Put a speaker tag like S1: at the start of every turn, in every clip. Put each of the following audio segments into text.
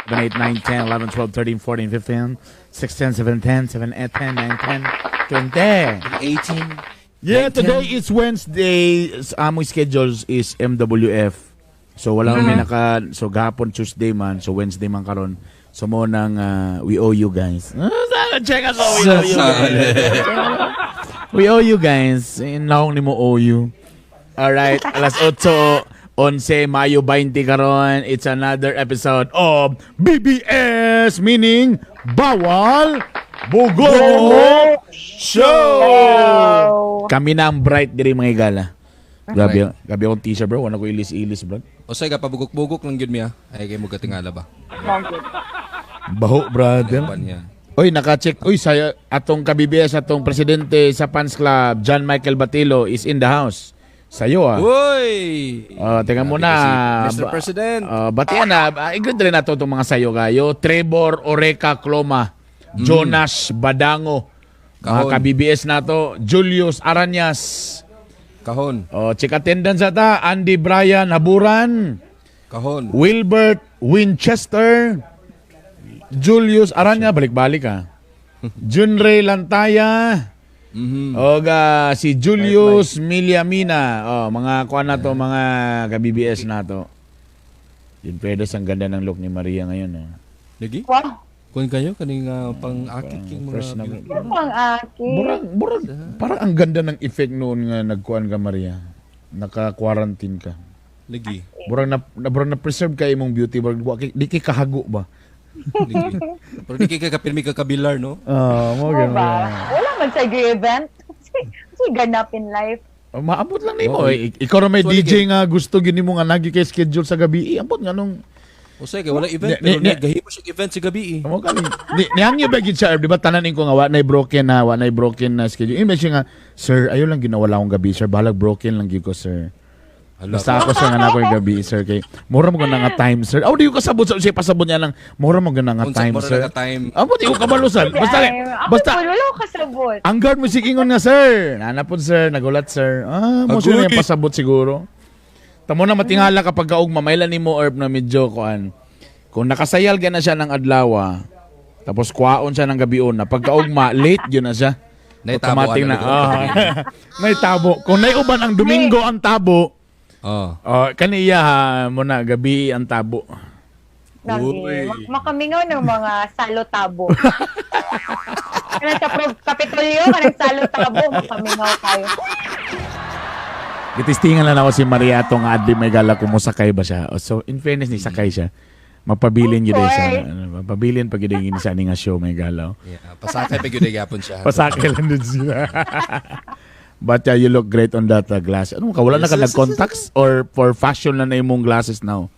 S1: 7, 8, 9, 10, 11, 12, 13, 14, 15, 16, 17, 7, 8, 10, 9, 10, 20.
S2: 18.
S1: Yeah, today is Wednesday. Among schedules is MWF. So wala may naka, so gahapon Tuesday man, so Wednesday man karon. So mo nang we owe you guys. Check us out, we owe you guys. We owe you guys. Naong nimo owe you. All right, alas 8:11, Mayo 20 karon. It's another episode of BBS, meaning Bawal Bugo Show. Kami na ang bright diri, mga igala. Grabe, grabe akong t-shirt, bro. Wala ko ilis-ilis, bro.
S2: Usay ka pabugok-bugok lang gyud miya. Ay kay mo katingala ba.
S1: Baho, brother.
S2: Uban niya.
S1: Oy, naka-check. Uy, sa atong ka-BBS, atong presidente sa fans club, John Michael Batilo is in the house. Sayo ah.
S2: Uy!
S1: Oh, teka
S2: Grabe
S1: muna.
S2: kasi, Mr. President.
S1: Batian na. I-good rin nato itong mga sayo kayo. Trevor Oreca Cloma. Jonas Badango. Mga
S2: Kahon.
S1: ka-BBS nato. Julius Aranyas.
S2: Kahon.
S1: Oh, check attendance ata. Andy Brian Haburan.
S2: Kahon.
S1: Wilbert Winchester. Julius Aranya. Balik-balik ah. Junrey Lantaya. Oga si Julius Miliamina. Oh, mga kuan na to, mga ka-BBS na to. Yun, Fredos, ang ganda ng look ni Maria ngayon. Oh.
S2: Lagi?
S3: Wow.
S2: Kuan kayo kaning pang-akit king mga
S1: Fresh na.
S3: Ano ang akin?
S1: Murag, murag, parang ang ganda ng effect noon nga nagkuan ka, Maria. Naka-quarantine ka.
S2: Lagi.
S1: Murag na murag na preserve ka imong beauty, murag di kay kahago ba?
S2: Lagi. Pero di kay ka pirmi ka kabilar, no?
S1: Ah, mo
S3: Oo ba? Wala man sa event. Kasi ganap in life.
S1: Oh, maabot lang nimo.
S2: Oo.
S1: Eh. Ikaw ra may
S2: So,
S1: DJ nga gusto gini mo nga nagi kay schedule sa gabi. Eh, ambot nga nung
S2: Usay kay wala event
S1: Ni-
S2: pero nagahimo siya event sa gabi eh.
S1: Amo kani. Ni ba gid siya, di ba tanan ko nga wa nay broken na, wa nay broken na schedule. Imagine siya nga, "Sir, ayo lang ginawala akong gabi, sir. Balag broken lang gyud ko, sir.
S2: Hala.
S1: Basta ako sir nga na ako yung gabi, sir, kay mura mo na nga time, sir." Aw, di ko kasabot sa siya pasabot niya lang. "Mura mo na nga
S2: Unsa
S1: time,
S2: mura
S1: sir."
S2: na ka time.
S1: Amo di ko kabalusan. Basta
S3: Ay, ako
S1: basta
S3: po, wala ko kasabot.
S1: ang guard mo ingon nga, "Sir. Nana po, sir, nagulat, sir." Ah, mo siya
S2: Agoy.
S1: yung pasabot siguro. Tamo na matingala kapag kaugma, mailan ni mo herb na medyo kuan. Kung nakasayal ka na siya ng adlaw, tapos kwaon siya ng gabion na pagkaugma, late yun na siya.
S2: Naitabo,
S1: Automatic
S2: ano,
S1: na.
S2: ano,
S1: Ah. Naitabo. Kung naiuban ang Domingo ang tabo,
S2: Oh.
S1: oh, kaniya ha, mo na gabi ang tabo.
S3: Lagi.
S2: Uy.
S3: Makamingaw ng mga salo-tabo. Kanang sa Kapitolyo, kanang salo-tabo, makamingaw tayo.
S1: Gitistingan lang ako si Maria atong adli may gala kung mosakay ba siya. Oh, so in fairness ni sakay siya. Mapabilin
S3: Of
S1: gyud siya.
S3: course.
S1: Ano, mapabilin pag gyud sa ani nga show may gala.
S2: Yeah, pasakay pa gyud gyapon siya.
S1: Pasakay lang din siya. But you look great on that glass. Ano ka, wala na ka nag-contacts or for fashion lang na imong glasses now?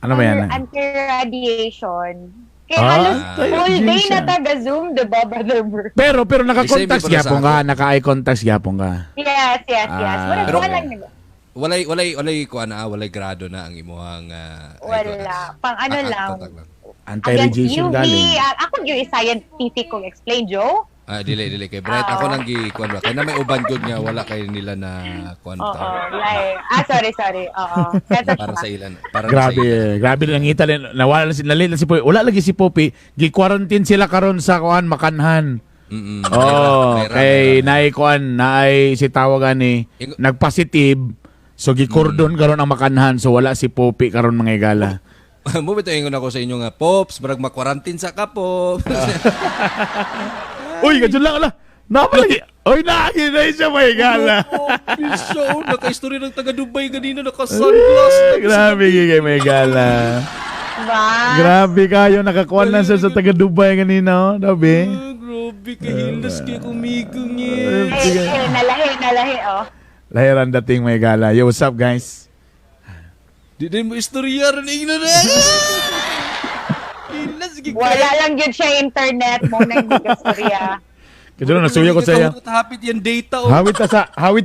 S1: Ano ba yan?
S3: Anti-radiation. Kaya
S1: Ah,
S3: halos full day
S1: anti-radiation.
S3: na taga-Zoom, di ba, Brother Bert?
S1: Pero naka-contacts
S2: Isay, may
S1: gyapon
S2: para
S1: ka, naka-eye contacts gyapon ka.
S3: Yes.
S1: Ah.
S3: Wala,
S2: Pero-
S3: wala lang.
S2: Walay kuan na, walay grado na ang imuhang
S3: Wala.
S2: eyeglass.
S3: Pang ano lang.
S2: Contact lang.
S1: Anti-radiation
S3: Against UV,
S1: galing.
S3: Ako yung scientific kong explain, Joe.
S2: Ah, dili dili kay Bright ako lang gi kuan ba. Kay na may uban gud nga wala kay nila na kuan
S3: Oo,
S2: ta.
S3: like, sorry, sorry. Oo. Kaya
S2: Para sa ilan, para
S1: Grabe,
S2: sa ilan.
S1: grabe nangita din. Nawala na si nalit na si Poppy. Wala lagi si Poppy. Gi-quarantine sila karon sa kuan Makanhan. Oh,
S2: Mayra,
S1: kay
S2: mayra.
S1: naay kuan, naay si tawagan ni nagpositive. So gikordon karon ang Makanhan. So wala si Poppy karon, mga igala.
S2: Mo bitaw ingon ako sa inyo nga Pops, murag ma-quarantine sa ka, Pops.
S1: Uy, kadyo lang ala. Napa lagi. Uy, naagi na siya, mga igala.
S2: Pops, siya oh, naka-istorya ng taga Dubai ganina naka-sunglass.
S1: Grabe kay mga igala.
S3: Ba?
S1: Grabe kayo nakakuan na siya sa taga Dubai kanina, oh. Grabe.
S2: Ah, grabe kay hilas kay kumigong eh.
S3: Eh, eh, nalahi, nalahi, oh.
S1: Lahiran dating, mga igala. Yo, what's up, guys?
S2: Di din mo istorya ron ingnon na. Hilas gid.
S3: Wala lang yun siya internet mo na hindi ka storya.
S1: Kadyo lang nasuya ko sa iya.
S2: Hapit yan data oh.
S1: Hawit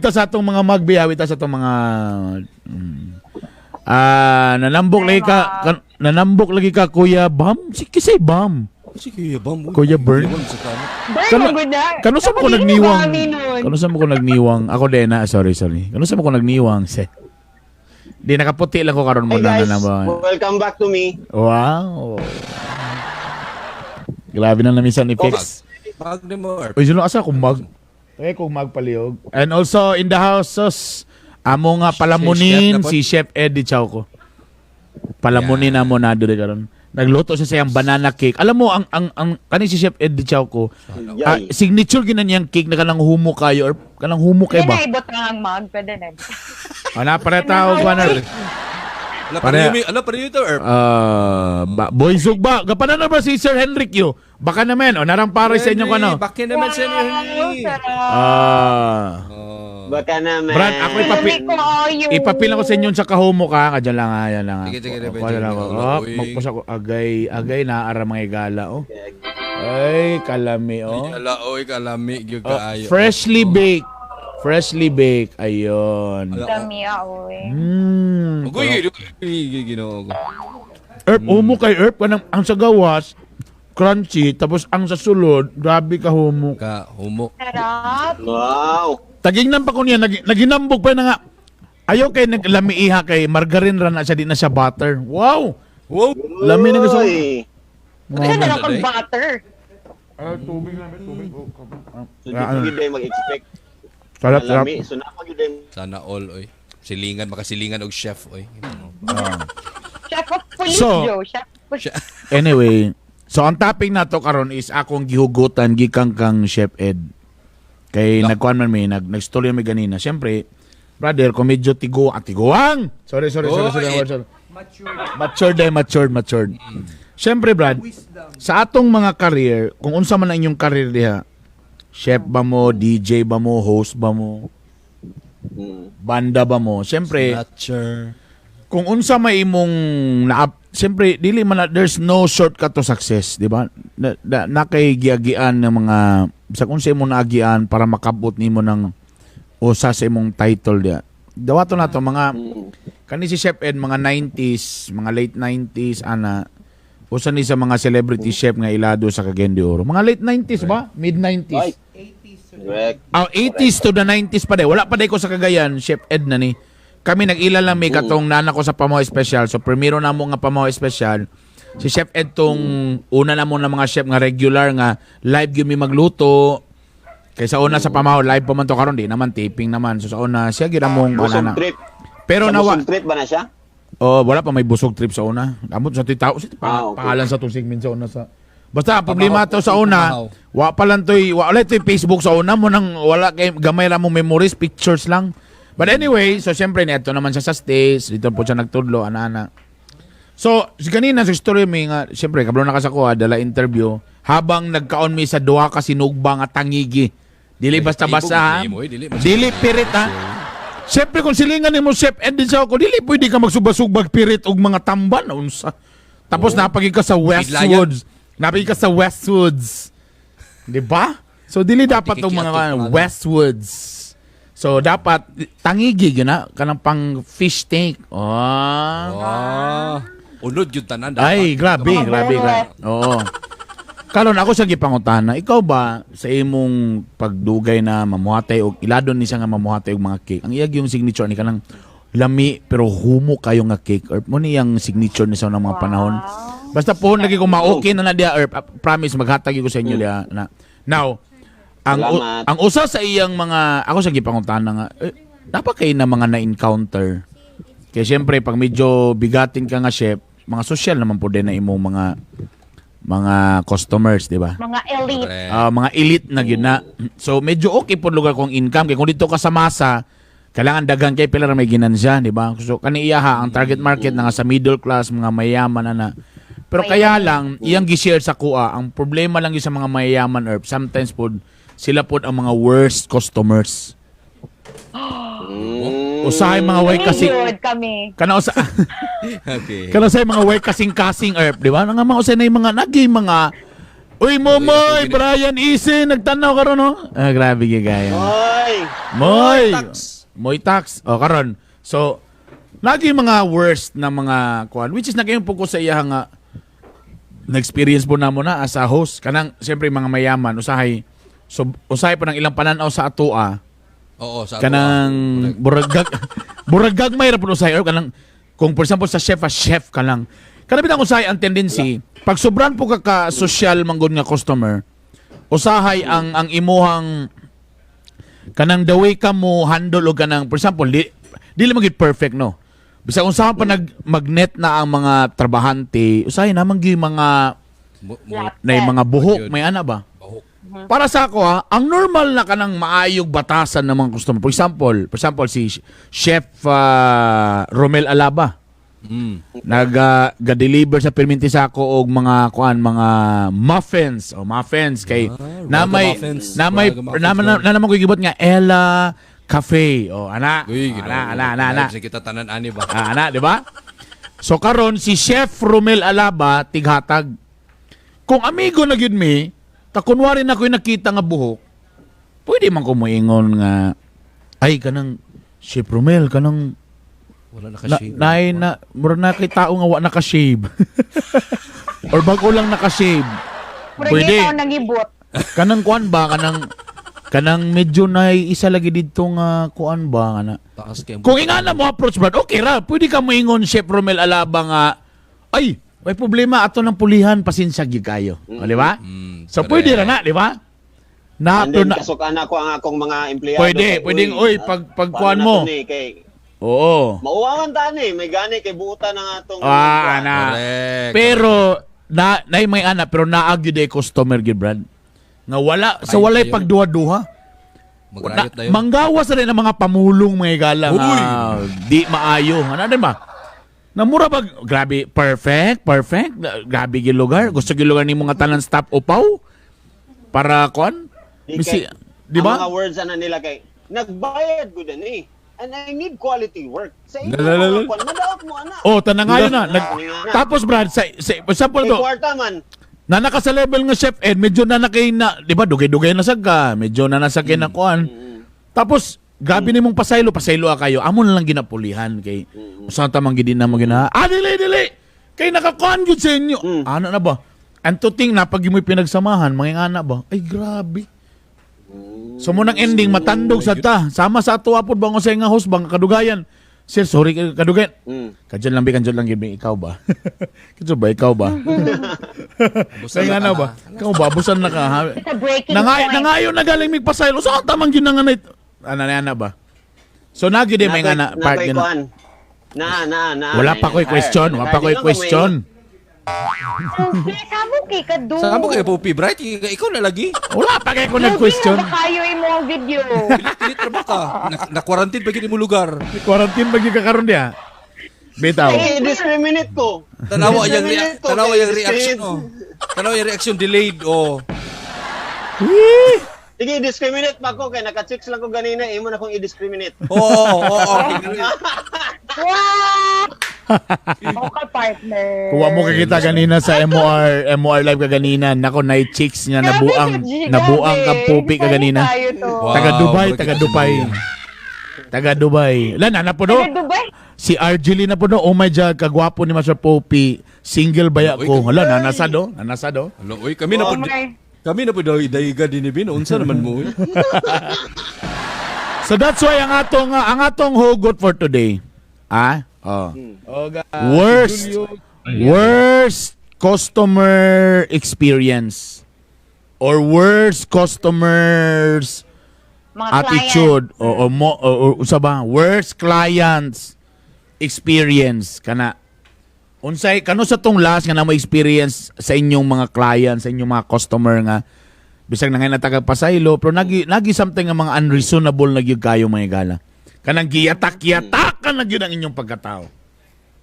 S1: ta sa atong mga magbi, hawit ta sa atong mga Ah, nanambok lagi ka, nanambok lagi ka, Kuya Bam. Si kisay Bam.
S2: Si Kuya Bam. Uy,
S1: Kuya Bern?
S2: Ewan sa tama.
S3: Burn, mo na.
S1: Kano sa mo ko
S3: Dapat hindi
S1: nagniwang?
S3: mo kami nun.
S1: Kano sa mo ko nagniwang? Ako din na, sorry, sorry. Kano sa mo ko nagniwang? Se. Di nakaputi lang ko karon mo
S4: Hey
S1: na
S4: guys,
S1: na ba.
S4: Welcome back to me.
S1: Wow. Grabe na namin sound effects.
S2: Mag ni mo, Erp.
S1: Uy, sino asa kung mag? Eh, kung magpalihog. And also, in the house, sos, amo nga palamunin
S2: Chef na po.
S1: si Chef Eddie Chauco. Palamunin na mo na diri karon. Nagluto siya sa iyang banana cake. Alam mo, ang kani si Chef Eddie Chauco,
S4: Yay.
S1: Signature ginan niyang cake na kanang humo kayo or kanang humo kay
S3: Pwede
S1: ba?
S3: na ibutang ang mug. Pwede na.
S1: Ah, na pareta og ano.
S2: Ala, pareho, ala, pareho ito, Erp.
S1: Ah, ba, boy ba? Gapanan na ba si Sir Henrik yo? Baka naman, o narang pare sa inyo kano.
S2: Bakit naman, Sir
S3: Wow,
S2: Henry?
S3: sarap.
S2: Oh.
S4: Baka naman.
S1: Brad, ako
S3: Kalami ko,
S1: ipapil ako sa inyo sa kahumo ka. Kadyan lang, ayan lang.
S2: Sige, sige,
S1: O,
S2: sige,
S1: kuha lang ako.
S2: sige.
S1: Oh,
S2: Uy.
S1: magpasa ko. Agay, agay, naara mga igala, oh. Ay, kalami, oh.
S2: Ala, oy, kalami, gyud
S1: Oh,
S2: kaayo.
S1: freshly baked. Freshly baked. Ayun.
S2: Ala,
S3: Dami, oy.
S2: Ugoy, ugoy, Ginoo ko.
S1: Erp, humo kay Erp. Kanang, ang sa gawas, crunchy. Tapos ang sa sulod, grabe ka humo.
S2: Ka humo.
S3: Sarap.
S4: Wow.
S1: Tagingnan pa ko niya, naginambog pa na nga. Ayaw kay naglamiiha kay margarine ra na siya, di na siya butter. Wow!
S2: Wow.
S1: Lami na gusto.
S4: Uy.
S3: Ano na lang kung
S2: Ay.
S3: butter.
S1: Tubig lang, tubig.
S4: So, di ko yun ay mag-expect.
S1: Sarap, sarap.
S4: Lami. So, napa yun ay
S2: Sana all, oy. Silingan, makasilingan og chef, oy.
S3: Chef of police,
S1: So-
S3: Joe. Chef of police.
S1: Anyway, so ang topic na to karon is akong gihugutan gikan kang Chef Ed. Kay
S2: No.
S1: nagkuan man mi, nag-story mi ganina. Siyempre, brother, kung medyo tigo, ah, tiguang! Sorry, sorry, sorry, sorry,
S2: Oy.
S1: sorry, sorry. Matured ay matured, matured. Siyempre, Brad, sa atong mga career, kung unsa man ang inyong career diha, chef ba mo, DJ ba mo, host ba mo, banda ba mo, siyempre,
S2: Snatcher.
S1: Kung unsa may imong na siyempre dili man there's no shortcut to success, di ba? Na kay giagian ng mga bisag unsa imong naagian para makabot nimo ng usa sa imong title diya. Dawato na to mga kani si Chef Ed, mga 90s, mga late 90s ana, usa ni sa mga celebrity chef nga ilado sa Cagayan de Oro. Mga late 90s ba? Mid 90s.
S4: Ay. Correct.
S1: Ah, 80s to the 90s pa day. Wala pa day ko sa Cagayan, Chef Ed na ni. Kami nag-ila lang may katong nana ko sa Pamaw Special. So primero na mo nga Pamaw Special. Si Chef Ed tong una na mo na mga chef nga regular nga live gyud mi magluto. Kay sa una sa Pamaw live pa man to, karon di naman, taping naman. So sa una siya gyud among
S4: Busog
S1: ana.
S4: trip.
S1: Pero
S4: Sa
S1: nawa
S4: busog trip ba na siya?
S1: Oh, wala pa may busog trip sa una. Amot sa tao sa
S4: Ah, okay.
S1: pangalan sa tong segment sa una sa Basta ang problema to sa una,
S2: Pamahaw.
S1: wa pa lang to'y, wa wala to'y Facebook sa una mo nang wala kay gamay ra mong memories, pictures lang. But anyway, so siyempre neto naman siya sa States, dito po siya nagtudlo, ana-ana. So, si kanina sa story mi nga, siyempre kabalo na ka sa kuha, dala interview habang nagkaon mi sa duha ka sinugba nga tangigi. Dili basta-basta ha.
S2: Dili mo, eh, dili.
S1: Dili pirit ha. Siyempre kung silingan nimo Chef Ed din sa ako, dili pwede ka magsubasubag pirit og mga tamban unsa. Tapos napagi ka sa Westwoods. Napagi ka sa Westwoods. Di ba? So dili dapat tong mga
S2: Kikiatok,
S1: Westwoods. So dapat tangigi gyud na kanang pang fish tank. Oh.
S2: Ah. Unod yun tanan dapat.
S1: Ay, grabe,
S3: Mga
S1: grabe, grabe. Oo. Karon ako sa gipangutana, ikaw ba sa imong pagdugay na mamuhatay og iladon ni siya nga mamuhatay og mga cake. Ang iyag yung signature ni kanang lami pero humo kayo nga cake or mo niyang signature ni sa unang mga panahon. Basta pohon lagi kung ma-okay na na diya or promise maghatag gyud ko sa inyo diya na. Now, ang
S4: Salamat.
S1: ang usa sa iyang mga ako sa gipangutana nga eh, dapat kay na mga na-encounter. Kaya siyempre, pag medyo bigatin ka nga chef, mga social naman po din na imong mga customers, di ba?
S3: Mga elite.
S2: Correct.
S1: Ah, mga elite na gyud na. So medyo okay po lugar kung income kay kung dito ka sa masa, kailangan daghan kay pila ra may ginansya, di ba? So kani iya ha, ang target market na nga sa middle class, mga mayaman na na. Pero kaya lang iyang gi-share sa kuha, ang problema lang gyud sa mga mayayaman or sometimes pod sila pod ang mga worst customers. Usahay mga way
S3: Kami
S1: kasi
S3: yun, kami.
S1: kana usa kana usahay mga way kasing-kasing erp, di ba? Nga mga usay na yung mga nagi mga Uy, Momoy, Brian Easy, nagtanaw karon no? Ah, grabe gyud gaya.
S4: Oy!
S1: Moy.
S2: Tax.
S1: Moy tax. O karon. So lagi mga worst na mga kuan which is naging po ko sa iya nga na-experience po namo na as a host kanang siyempre mga mayaman usahay, so usahay po ng ilang pananaw sa atoa
S2: Oo, sa ato,
S1: kanang
S2: ah.
S1: burag Murag gagmay ra pud usay or kanang kung for example sa chef, ah, chef ka lang. Kana bitang usay ang tendency pag sobran po ka ka social manggod nga customer, usahay ang imuhang kanang the way ka mo handle o kanang for example di dili man gyud perfect, no? Bisag unsa pa nag magnet na ang mga trabahante, usahay naman gyud mga na yung mga buhok,
S2: Yun.
S1: may ana ba?
S2: Bahok.
S1: Para sa ako ha, ang normal na kanang maayog batasan ng mga customer. For example si Chef Romel Alaba. Nag ga-deliver sa perminti sa ako og mga kuan, mga muffins o muffins kay na may
S2: ragamuffins.
S1: na may
S2: Ragamuffins,
S1: na, na, na naman ko gibot nga Ella Cafe. O ana.
S2: Uy,
S1: O,
S2: Ginoo.
S1: ana ana ana ana.
S2: Sa kita tanan ani ba?
S1: Ah, ana, di ba? So karon si Chef Romel Alaba tighatag. Kung amigo na gyud mi, ta kunwari na ko'y nakita nga buhok, pwede man ko moingon nga ay kanang Chef Romel kanang
S2: Wala
S1: na,
S2: naka-shave.
S1: naay na mura na kay tao nga wa naka-shave. Or bago lang naka-shave.
S3: Murag
S1: Pwede.
S3: ikaw nangibot.
S1: Kanang kuan ba kanang kanang medyo na isa lagi didto nga kuan ba kana.
S2: Taas kay ang
S1: Kung ingana mo approach Brad, okay ra. Pwede ka moingon Chef Romel Alaba nga ay, may problema ato ng pulihan, pasensya gyud kayo. O, di ba? So pwede ra na, di ba? Na,
S4: And then,
S1: na
S4: kasukan ako ang akong mga empleyado.
S1: Pwede,
S4: Kay,
S1: pwedeng, uy, pag
S4: paano
S1: kuan
S4: na
S1: mo.
S4: to ni, kay,
S1: Oo.
S4: mauwawan ta ni, may gani kay buutan ang atong
S1: Ah, ana.
S2: Correct.
S1: Pero na nay may ana pero naag gyud ay customer gyud Brad. Nga wala sa
S2: Ay,
S1: walay
S2: ayun.
S1: pagduha-duha.
S2: Magrayot na yun.
S1: Manggawas na rin ang mga pamulong mga higala nga di maayo. Ano din ba? Namura ba? Grabe, perfect, perfect. Grabe gyud lugar. Gusto gyud lugar ni mga tanan staff upaw. Para kon?
S4: Di
S1: Misi,
S4: kay-
S1: di ba?
S4: Ang mga words ana nila kay nagbayad ko din eh. And I need quality work. Sa inyo
S2: La, la, la, la.
S4: mga kuan, madaot mo ana.
S1: Oh, tanangayon na. Nag,
S4: Ana.
S1: tapos Brad, sa for example
S4: Kay
S1: to,
S4: kwarta man.
S1: na naka sa level nga chef Ed, medyo na nakay na, di ba, dugay-dugay na sad ka, medyo na nasa na kuan. Tapos, grabe ni mong pasaylo, pasaylo ah kayo. Amo na lang ginapulihan kay usa ta man gid na mo gina. Ah, dili dili. Kay nakakuan gyud sa inyo. Ano na ba? And to think na pag imoy pinagsamahan, mga ana ba? Ay grabe. So mo nang ending matandog sa ta. Sama sa ato apod ba sa nga host bang kadugayan. Sir, sorry kadugayan. Kadyon lang bi, kadyon lang gid ikaw ba? Kadyon ba ikaw ba?
S2: Busan
S1: Kaya
S2: na
S1: na
S2: ka
S1: ba? Ikaw ba busan na ka ha?
S3: It's a breaking
S1: Nangay
S3: point.
S1: nangayo na galing mig pasaylo. Sa tamang ginanganay. Ana na ana ba? So nagyud eh, may nga na part
S4: Nakoy
S1: yun.
S4: kuan. Na na na.
S1: Wala pa ko'y question, wala pa ko'y question.
S3: Pupi, samo kay ka do.
S2: Saan mo kayo Pupi Bright? Ikaw na lagi.
S1: Wala pa kay ko nag-question.
S3: Grabe na ba kayo imo ang video?
S2: Pilit ra ba ka? Na, quarantine pa gid mo lugar.
S1: Quarantine ba gyud ka karon diha? Bitaw.
S4: Eh, discriminate ko.
S2: Tanawa yung
S4: Discriminate ko,
S2: tanawa
S4: kay
S2: yung reaction
S4: discriminate.
S2: oh. Tanawa yung reaction delayed oh.
S4: Sige, discriminate pa ko kay naka-chicks lang ko ganina, imo na kong i-discriminate.
S2: Oo, oo, oo.
S3: Wow! Okay, partner.
S1: Kuha mo kakita ganina sa MOR, MOR live ka ganina. Nako, nay chicks nga
S3: Grabe
S1: nabuang,
S3: si G,
S1: nabuang
S3: grabe.
S1: kang pupi ka
S3: Funny
S1: ganina.
S3: tayo to.
S2: Wow.
S1: Taga Dubai,
S2: murag
S1: taga
S2: kita
S1: Dubai. Taga Dubai. Lan, na po no?
S3: Taga Dubai?
S1: Si Arjeline na po no? Oh my God, kagwapo ni Master Poppy. Single baya
S2: Uy,
S1: ko. Hala, nanasa do? Nanasa do?
S2: Alo, oy, kami na
S3: Oh
S2: po.
S3: my.
S2: Kami na po daw daiga din ni Bin. Unsa naman mo? Oy?
S1: So that's why ang atong hugot for today. Ah? Oh.
S5: Oga,
S1: Worst
S5: Julio.
S1: worst customer experience or worst customers
S3: Mga
S1: attitude o mo o usa ba worst clients experience kana unsay kano sa tong last nga namo experience sa inyong mga clients, sa inyong mga customer nga bisag nangay natagag pasaylo pero nagi nagi something nga mga unreasonable na gyud kayo mga gala kanang giyatak-yatakan na gyud ang inyong pagkatao,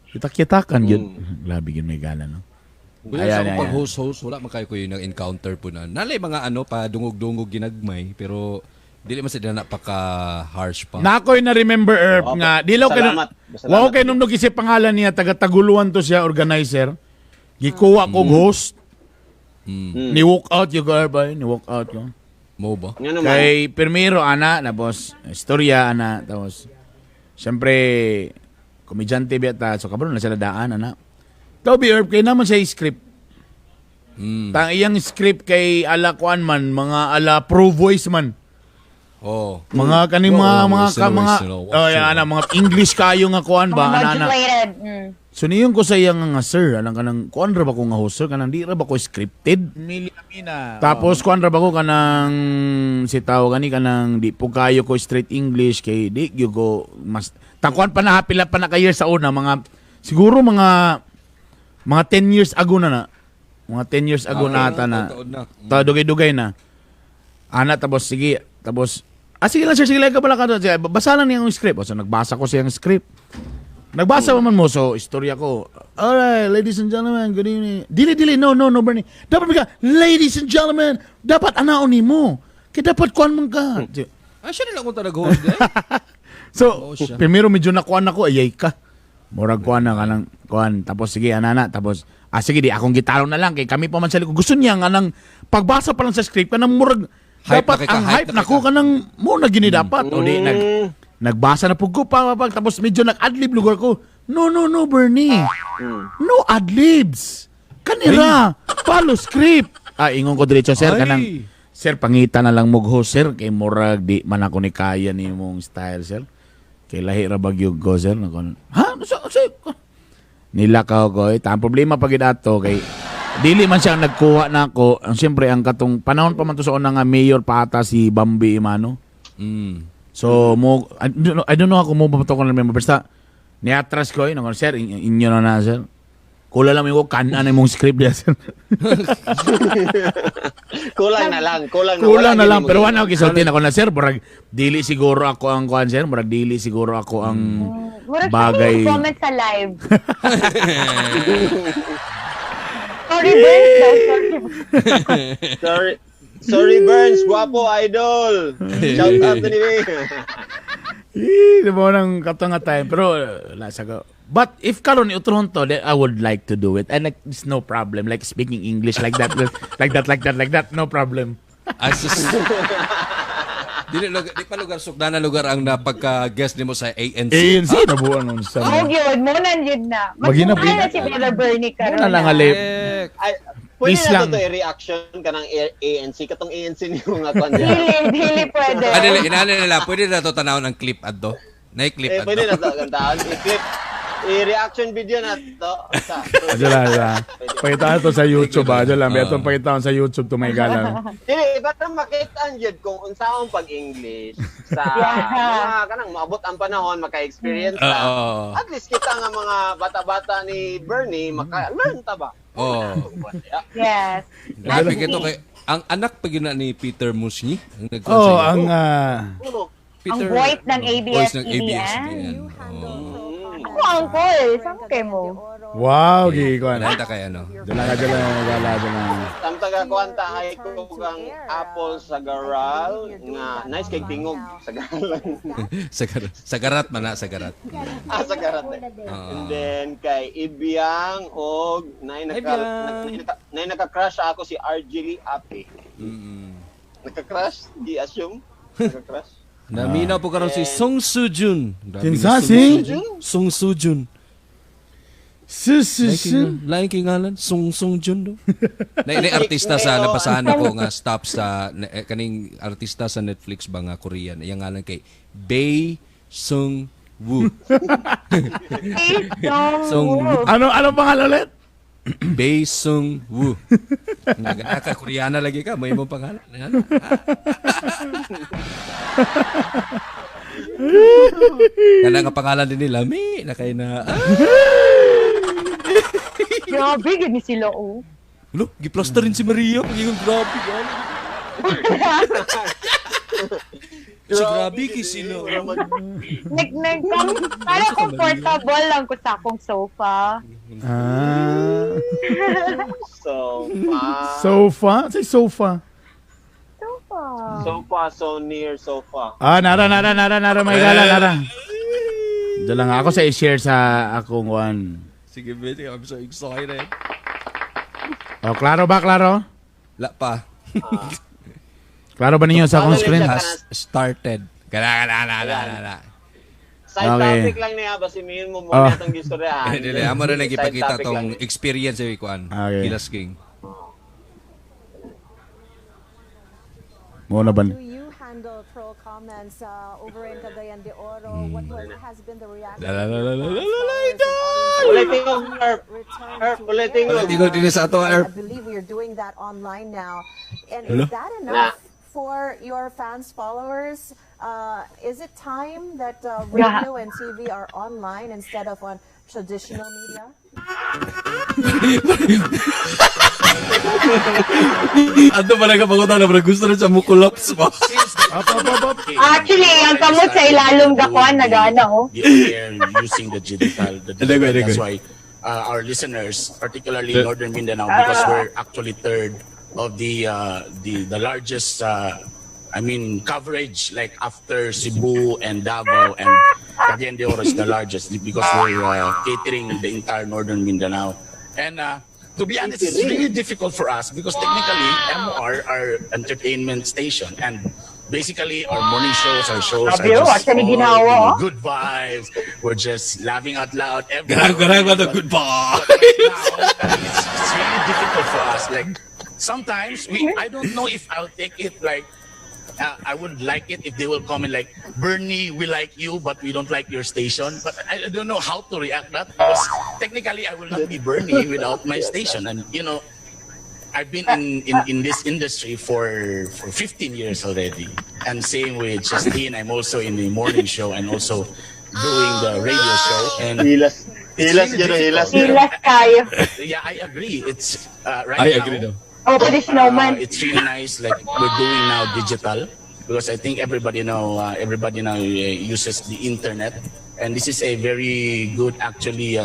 S1: yatak-yatakan gyud, grabe gyud may gala, no?
S2: Kuya,
S1: Ayan,
S2: sa akong
S1: ayan.
S2: pag-host-host, wala man kayo ko yung encounter po na. Nalay mga ano pa, dungog-dungog ginagmay, pero dili man sa na paka-harsh pa.
S1: Na ako'y na-remember, Erp,
S4: Opo.
S1: nga dilaw kay
S4: Salamat. Salamat.
S1: Wow kay nung isip pangalan niya, taga Taguluan to siya, organizer. Gikuha kog host. Ni walk out yung Erp, ay, ni walk out ko.
S2: Mo ba?
S4: Nga naman.
S1: Kay primero ana na boss, istorya ana tapos siyempre komedyante biya ta so kabalo na sila daan ana. Daw bi Erp kay naman siya script. Tang iyang script kay ala kuan man, mga ala pro voice man.
S2: Oh.
S1: Mga kaning mga
S2: Oo,
S1: mga ka, mga oh, yan, ana, mga English kayo nga kuan ba
S3: Mga
S1: ana ana.
S3: modulated.
S1: So niyon ko sa iya nga sir, anang kanang kuan ra ba ko nga host sir, kanang di ra ba ko scripted?
S5: Mina.
S1: Tapos kuan ra ba ko kanang si tao gani kanang di po kayo ko straight English kay di gyud ko mas takuan pa na pila pa na ka years sa una, mga siguro mga mga 10 years ago na na. Mga 10 years ago na ata na.
S2: Taon na.
S1: Ta dugay-dugay na. Ana tapos sige, tapos sige lang sir, sige lang ka pala ka. Sige, basa lang niya ang script. O, so nagbasa ko siyang script. Nagbasa pa man mo, so istorya ko. Alright, ladies and gentlemen, good evening. Dili, dili, no, no, no, Bernie. Dapat ka, ladies and gentlemen, dapat anaon nimo. Kaya dapat kuan man ka.
S2: Ah, siya nila akong talaga host eh.
S1: So,
S2: Oo siya.
S1: primero medyo nakuan ako, ayay ka. Murag kuan na kanang kuan. Tapos sige, anana, tapos sige di akong gitalon na lang kay kami pa man sa likod. Gusto niya nga nang pagbasa pa lang sa script kanang murag
S2: Hype
S1: dapat
S2: na kay ka,
S1: ang
S2: hype
S1: hype
S2: na
S1: na
S2: kay
S1: ko
S2: ka.
S1: kanang mo na gini dapat. O di nagbasa na pug ko pa, pa, tapos medyo nag-adlib lugar ko. No, no, no, Bernie. No adlibs. Kanira. Follow script. Ah, ingon ko diretso sir
S2: Ay.
S1: kanang sir pangita na lang mo host sir kay murag di man ako ni kaya ni mong style sir. Kay lahi ra bagyog ko sir. Nako, ha? So, so, nilakaw ko eh. Ang problema pag ato kay dili man siya ang nagkuha na ako. Ang siyempre ang katong panahon pa man to sa una nga mayor pa ata si Bambi Imano. So mo I don't know ako mo ba to ko na remember basta niatras ko eh nako sir inyo na na sir. Kula lang mo kanan imong script diya sir.
S4: Kulang na lang, kulang na.
S1: Kulang na
S4: Wala
S1: lang
S4: gini
S1: pero
S4: mo.
S1: wala ako gisulti na ko na sir murag dili siguro ako ang kuan sir murag dili siguro ako ang
S3: Murag
S1: bagay.
S3: siya comment sa live. Sorry, Burns daw. Sorry.
S4: Sorry. Sorry, Burns. Guwapo, idol. Shout out to ni
S1: Eh, di ba nang katong nga time pero wala sa ko. But if karon iutron to, then I would like to do it. And like it's no problem like speaking English like that like that like that like that no problem.
S2: Asus. Dili lugar, di pa lugar sukdana lugar ang napagka-guest nimo sa ANC.
S1: ANC na buwan nun sa
S3: Oh, yun. Muna yun na. Mas
S1: Magina-
S3: mukha na si Brother Bernie karon.
S1: Muna lang
S3: ah.
S1: alip.
S2: Correct.
S4: Ay, pwede
S1: Please
S4: na
S1: lang.
S4: to to i-reaction ka ng ANC. Katong ANC niyo nga kwan.
S3: Dili, dili pwede.
S2: Ah, dili, inano nila, pwede na to tanawon ang clip adto. Na clip
S4: Eh,
S2: adto.
S4: pwede na to. Kantaan. I-clip. I-reaction video na to. Sa.
S1: Adyo lang, adyo lang. Pakita to sa YouTube, ah. Adyo lang. Beto pakita sa YouTube to may galang.
S4: Dili, para makita ang jud kung unsaon pag-English sa mga kanang maabot ang panahon maka-experience ta.
S2: Oo.
S4: At least kita nga mga bata-bata ni Bernie maka-learn ta ba?
S2: Oo.
S3: Yes.
S2: Grabe kito kay ang anak pa gina ni Peter Musngi ang nagkuhan
S1: Oh,
S2: sa inyo.
S1: ang
S4: Puro.
S3: Ang voice ng
S2: Voice ng
S3: ABS-CBN.
S2: ABS-CBN. Oh.
S3: Ako, uncle. Saan kay mo?
S1: Wow, gikuan.
S2: Wala ta kay ano.
S1: Adyo lang, adyo lang, gala, adyo lang.
S4: Tamtaga kuan ta hay ko kang apple sa garal nga nice kay tingog sa garal.
S2: Sagarat man na, sagarat.
S4: Ah, sa garat. Eh. And then kay Ibiang og nay naka
S2: Ibiang.
S4: nay naka-crush ako si Arjili Ape. Naka-crush, di assume. Naka-crush.
S2: Naminaw po karon si Song Soo-jun. Grabe
S1: Kinsa
S2: nga, Song
S1: si?
S2: Soo-jun. Song Soo-jun.
S1: Su su su.
S2: Lain kay ngalan, Song Soo-jun do. Na ini artista sa napasahan ako nga stop sa na- eh, kaning artista sa Netflix ba nga Korean. Iyang ngalan kay Bae Sung Woo.
S3: Song
S2: Song
S3: Woo.
S1: Ano ano pangalan ulit?
S2: Bae Sung Woo. Nagaka Koreana lagi ka, may imong pangalan. Ano? Kana nga pangalan din nila, mi na kay na. Ah,
S3: Grabe, gani sila, oh.
S2: Ulo, giplaster rin si Maria. Pag-ingon, grabe. Grabe. Si grabe kay sila.
S3: Nag, nag, para comfortable lang ko sa akong sofa.
S1: Ah.
S4: So far.
S1: Sofa? Say sofa.
S3: Sofa.
S4: So far, so near, so far.
S1: Ah, nara nara nara nara may gala nara. Diyan lang ako sa i-share sa akong one.
S2: Sige, baby, I'm so excited.
S1: Oh, klaro ba klaro?
S2: La pa.
S1: Klaro ba ninyo sa akong screen?
S2: Has started. Kana, kana, kana, kana, kana.
S4: Side
S1: Okay.
S4: topic lang niya, basi miin mo
S1: Ah.
S4: muna itong gistoryahan.
S2: Dili, amo rin
S4: Side
S2: nagipakita
S4: topic
S2: tong
S4: lang.
S2: experience sa kuan.
S1: Okay.
S2: Gilas King.
S1: Mo na ba?
S5: handle troll comments over in Cagayan de Oro? What has been the reaction
S2: La, la,
S5: of
S2: la,
S5: your
S2: la, la,
S5: fans,
S2: la, la,
S5: followers, and audience
S4: Walay tingog, Erp.
S5: return
S4: Erp,
S5: to
S4: walay
S5: air?
S4: tingog.
S2: Walay tingog din sa ato, Erp.
S5: I believe we are doing that online now. And
S2: Hello?
S5: is that enough for your fans, followers? Is it time that radio and TV are online instead of on traditional media?
S2: Ato pa nagapangutana, bro. Gusto na siya mo collapse ba?
S1: Up, up, up, up.
S3: Actually, ang kamot sa ilalom dakuan nagana oh.
S1: The air using the digital. The digital.
S2: Dagway, dagway.
S1: That's why our listeners, particularly Northern Mindanao, because we're actually third of the largest. I mean, coverage like after Cebu and Davao and Cagayan de Oro is the largest because we're catering the entire Northern Mindanao. And to be honest, it's really difficult for us because technically MR are entertainment station and basically our morning shows, our shows are
S3: Grabe, oh,
S1: just
S3: actually
S1: all,
S3: ginawa, oh.
S1: good vibes. We're just laughing out loud. Every
S2: Garag, garag,
S1: But-
S2: the good bye.
S1: but right now, it's really difficult for us. Like sometimes I don't know if I'll take it like. I would like it if they will comment like, "Bernie, we like you, but we don't like your station." But I don't know how to react that because technically I will not be Bernie without my station, and I've been in this industry for 15 years already. And same with Justine, I'm also in the morning show and also doing the radio show. And
S4: Hilas.
S1: it's
S4: Hilas
S1: really
S4: yun, hilas.
S1: difficult.
S3: Hilas kayo.
S1: Yeah, I agree. It's right
S2: I
S1: now,
S2: agree though.
S3: Oh, pwede snowman.
S1: It's really nice. Like we're doing now digital because I think everybody now uses the internet, and this is a very good actually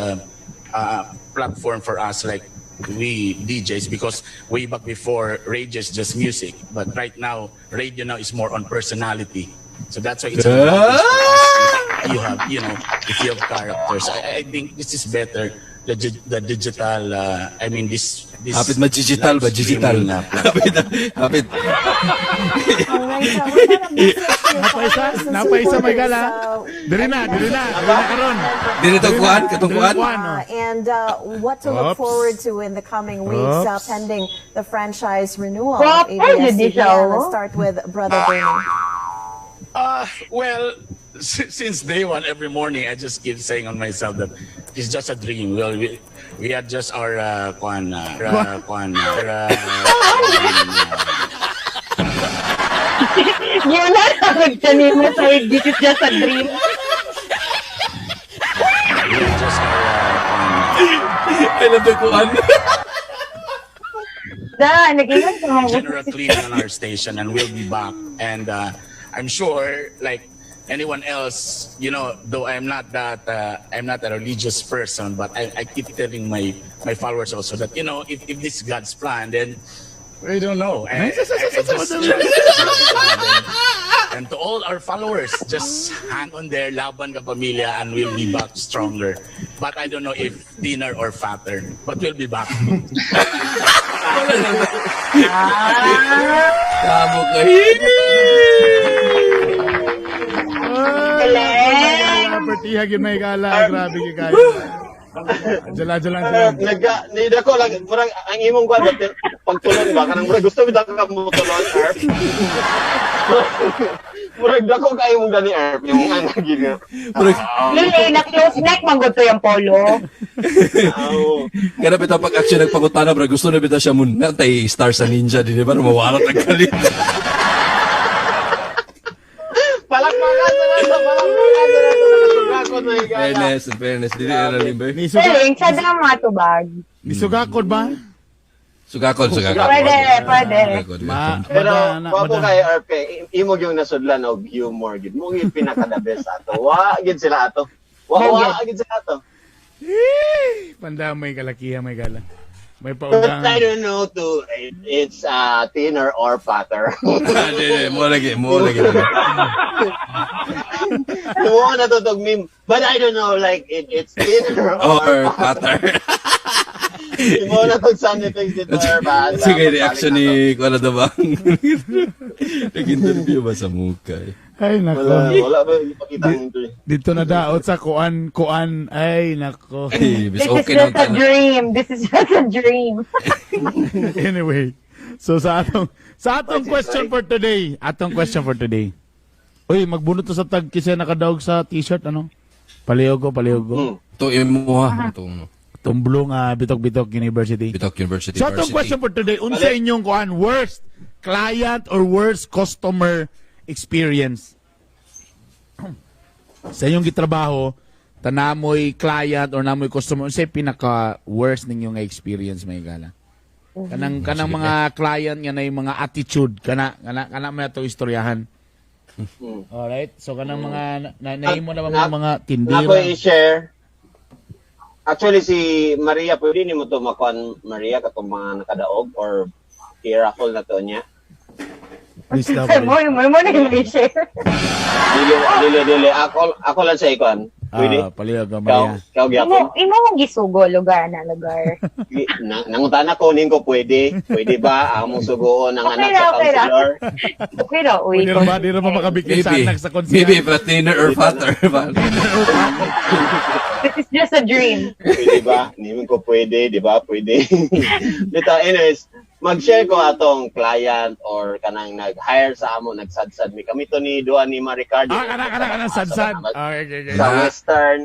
S1: platform for us. Like we DJs, because way back before radio is just music, but right now radio now is more on personality. So that's why it's an advantage for us if you have if you have characters. I think this is better. The digital, I mean this
S2: Hapit ma-digital ba?
S1: live
S2: Digital.
S1: streaming, platform.
S2: Hapit, hapit.
S5: All right, what about a message to your
S1: Napaisa,
S5: followers and
S1: napaisa may
S5: supporters?
S1: gala. Diri na, diri na, diri na karon.
S2: Dili to kuan, katong kuan.
S1: Kuan, oh.
S5: And what to look
S1: Oops.
S5: forward to in the coming weeks,
S1: Oops.
S5: pending the franchise renewal
S3: Well,
S5: of
S3: pwede di siya,
S5: ABS-CBN. Let's
S3: oh.
S5: start with Brother Bernie.
S1: Well, since day one, every morning, I just keep saying on myself that it's just a dream. Well, we had just our kwan, kwan,
S3: Yun na, nagtanim mo sa this is just a dream.
S1: We had just our kwan,
S2: I love the kuan.
S3: Da, nag-ingat ka mga
S1: general cleaning on our station, and we'll be back. And I'm sure, like anyone else, though I'm not a religious person, but I keep telling my followers also that if this is God's plan, then we don't know. I just trust God's plan. And to all our followers, just hang on there, laban ka pamilya, and we'll be back stronger. But I don't know if thinner or fatter, but we'll be back.
S2: Tamo kay.
S3: Galing!
S1: Pertiha gyud may gala, grabe gyud kayo. Jala jala jala.
S4: Naga ni dako lang murag ang imong kwan ba pagtulon ba kanang murag gusto bitaw ka mo tulon, Erp. Murag dako kay imong gani, Erp, yung anak gid.
S2: Murag
S3: Lili, na close neck, manggod to yung polo.
S4: Oo.
S2: kada bitaw pag action nagpangutana bro, gusto na bitaw siya mun tay star sa ninja di ba mawarat ang kalit.
S4: Palakpakan sa nato, palakpakan sa nato nakasugakot na igala.
S2: Fairness, in fairness, dili na libre.
S1: Nisuga
S3: Galing, sa na matubag.
S1: nisugakod ba?
S2: Sugakon, sugakon.
S3: Pwede, pwede.
S2: Sugakon,
S1: Ma,
S4: Pero
S1: mada, na,
S4: wapo
S1: mada.
S4: kay Erp kay imo gyud nasudlan og humor gid. Mo gyud pinaka the best ato. Wa gid sila ato. Wa gid sila ato.
S1: Eh, Pandamay kalakiha may gala. May
S4: But I
S1: paugang.
S4: don't know to it's thinner or fatter.
S2: Di, di, mo lagi, mo lagi.
S4: Mo na to tog meme. But I don't know, like it's thinner or
S2: Or patter.
S4: Mo na tog sound effects dito or ba?
S2: Sige, reaction ni Kuala Dabang. Nag-interview ba sa mukha eh?
S1: Ay nako.
S4: Wala, wala ba ipakita ang interview?
S1: Dito na daot sa kuan kuan. Ay nako.
S2: Ay, bis
S3: This is
S2: okay na
S3: just a dream. This is just a dream.
S1: Anyway. So sa atong question for today, atong question for today. Uy, magbunot to sa tag kasi nakadaog sa t-shirt ano? Palihog ko, palihog ko.
S2: Ito imo ha. Ito no.
S1: Tumblong Bitok-Bitok University.
S2: Bitok University.
S1: So atong
S2: Varsity.
S1: question for today, unsa inyong kuan worst client or worst customer experience? Sa inyong gitrabaho, tanamoy client or namoy customer, unsay pinaka worst ninyong nga experience may gala? Kanang
S2: Sige.
S1: mga client nga na mga attitude kana kana kana may ato istoryahan. Alright. So kanang mga na, nahimo na ba mga, mga tindira?
S4: Na ako i-share. Actually, si Maria, pwede ni mo to makuan Maria katong mga nakadaog or i-raffle na to niya.
S1: Please daw.
S3: Mo, mo, mo na yung i-share.
S4: Dili, dili, dili. Ako lang sa ikuan. Pwede?
S1: Ah, palihog ka,
S4: Ikaw,
S1: Maria.
S4: ikaw
S3: Imo,
S4: gyapon.
S3: imo mong gisugo, lugar na lugar.
S4: Nangutana ko ning ko pwede. Pwede ba among sugoon ang
S3: Okay
S4: anak
S3: ra,
S4: sa
S3: okay ra.
S4: counselor?
S3: Okay ra, uy.
S1: Di ra ba, di ra ba makabikin sa
S2: Maybe.
S1: anak sa konsiya?
S2: Maybe if a thinner or fatter.
S3: This is just a dream.
S4: Pwede ba? Hindi ko pwede, di ba? Pwede. Dito, anyways, mag-share ko atong client or kanang nag-hire sa amo, nagsadsad mi. Kami to ni Duan ni Maricardo.
S1: Ah, kana kana kana sad-sad. Okay, okay, okay.
S4: Sa Western,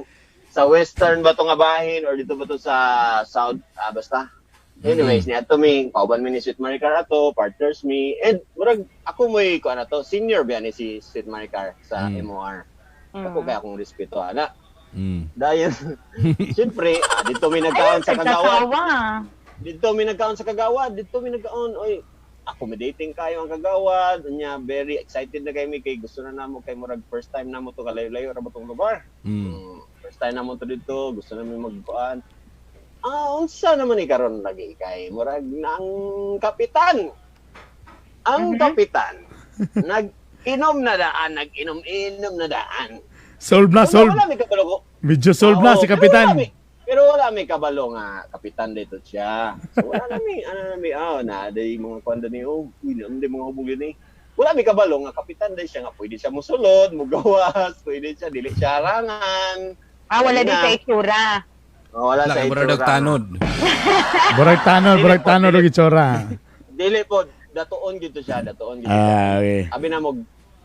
S4: sa Western ba to nga bahin or dito ba to sa South, ah, basta. Anyways, ni ato mi, kauban mi ni Sweet Maricar ato, partners mi, and murag ako mo'y kuan ato, senior ba ni si Sweet Maricar sa MOR. Ako kaya akong respeto ana. Dahil, siyempre, ah, dito may nagkaon sa kagawad.
S3: Nagtatawa.
S4: Dito may nagkaon sa kagawad. Dito may nagkaon. Oy, accommodating kayo ang kagawad. Unya, very excited na kay mi kay gusto na namo kay murag first time namo to kalayo-layo ra ba tong lugar. First time namo to dito, gusto namin magkuan. Ah, unsa naman ni karon lagi kay murag nang kapitan. Ang kapitan nag-inom na daan, nag-inom-inom na daan.
S1: Solve na,
S4: Wala,
S1: solve.
S4: wala may kabalo ko.
S1: Medyo solve na
S4: Oo,
S1: si Kapitan.
S4: Pero wala may kabalo nga kapitan dito siya. So wala na may ano na may ah na day mga kwanda ni oh, uy na day mga hubog yun eh. Wala may kabalo nga kapitan day siya nga pwede siya musulod, mugawas, pwede siya dili siya harangan.
S3: Ah, wala din
S4: Ayun na.
S3: sa itsura.
S4: Oh, wala
S2: Wala
S4: sa
S2: kay
S4: itsura.
S2: murag tanod.
S1: Burag tanod og itsura.
S4: Dili po datuon gito siya, datuon gito. siya.
S1: Ah, okay.
S4: Abi na mo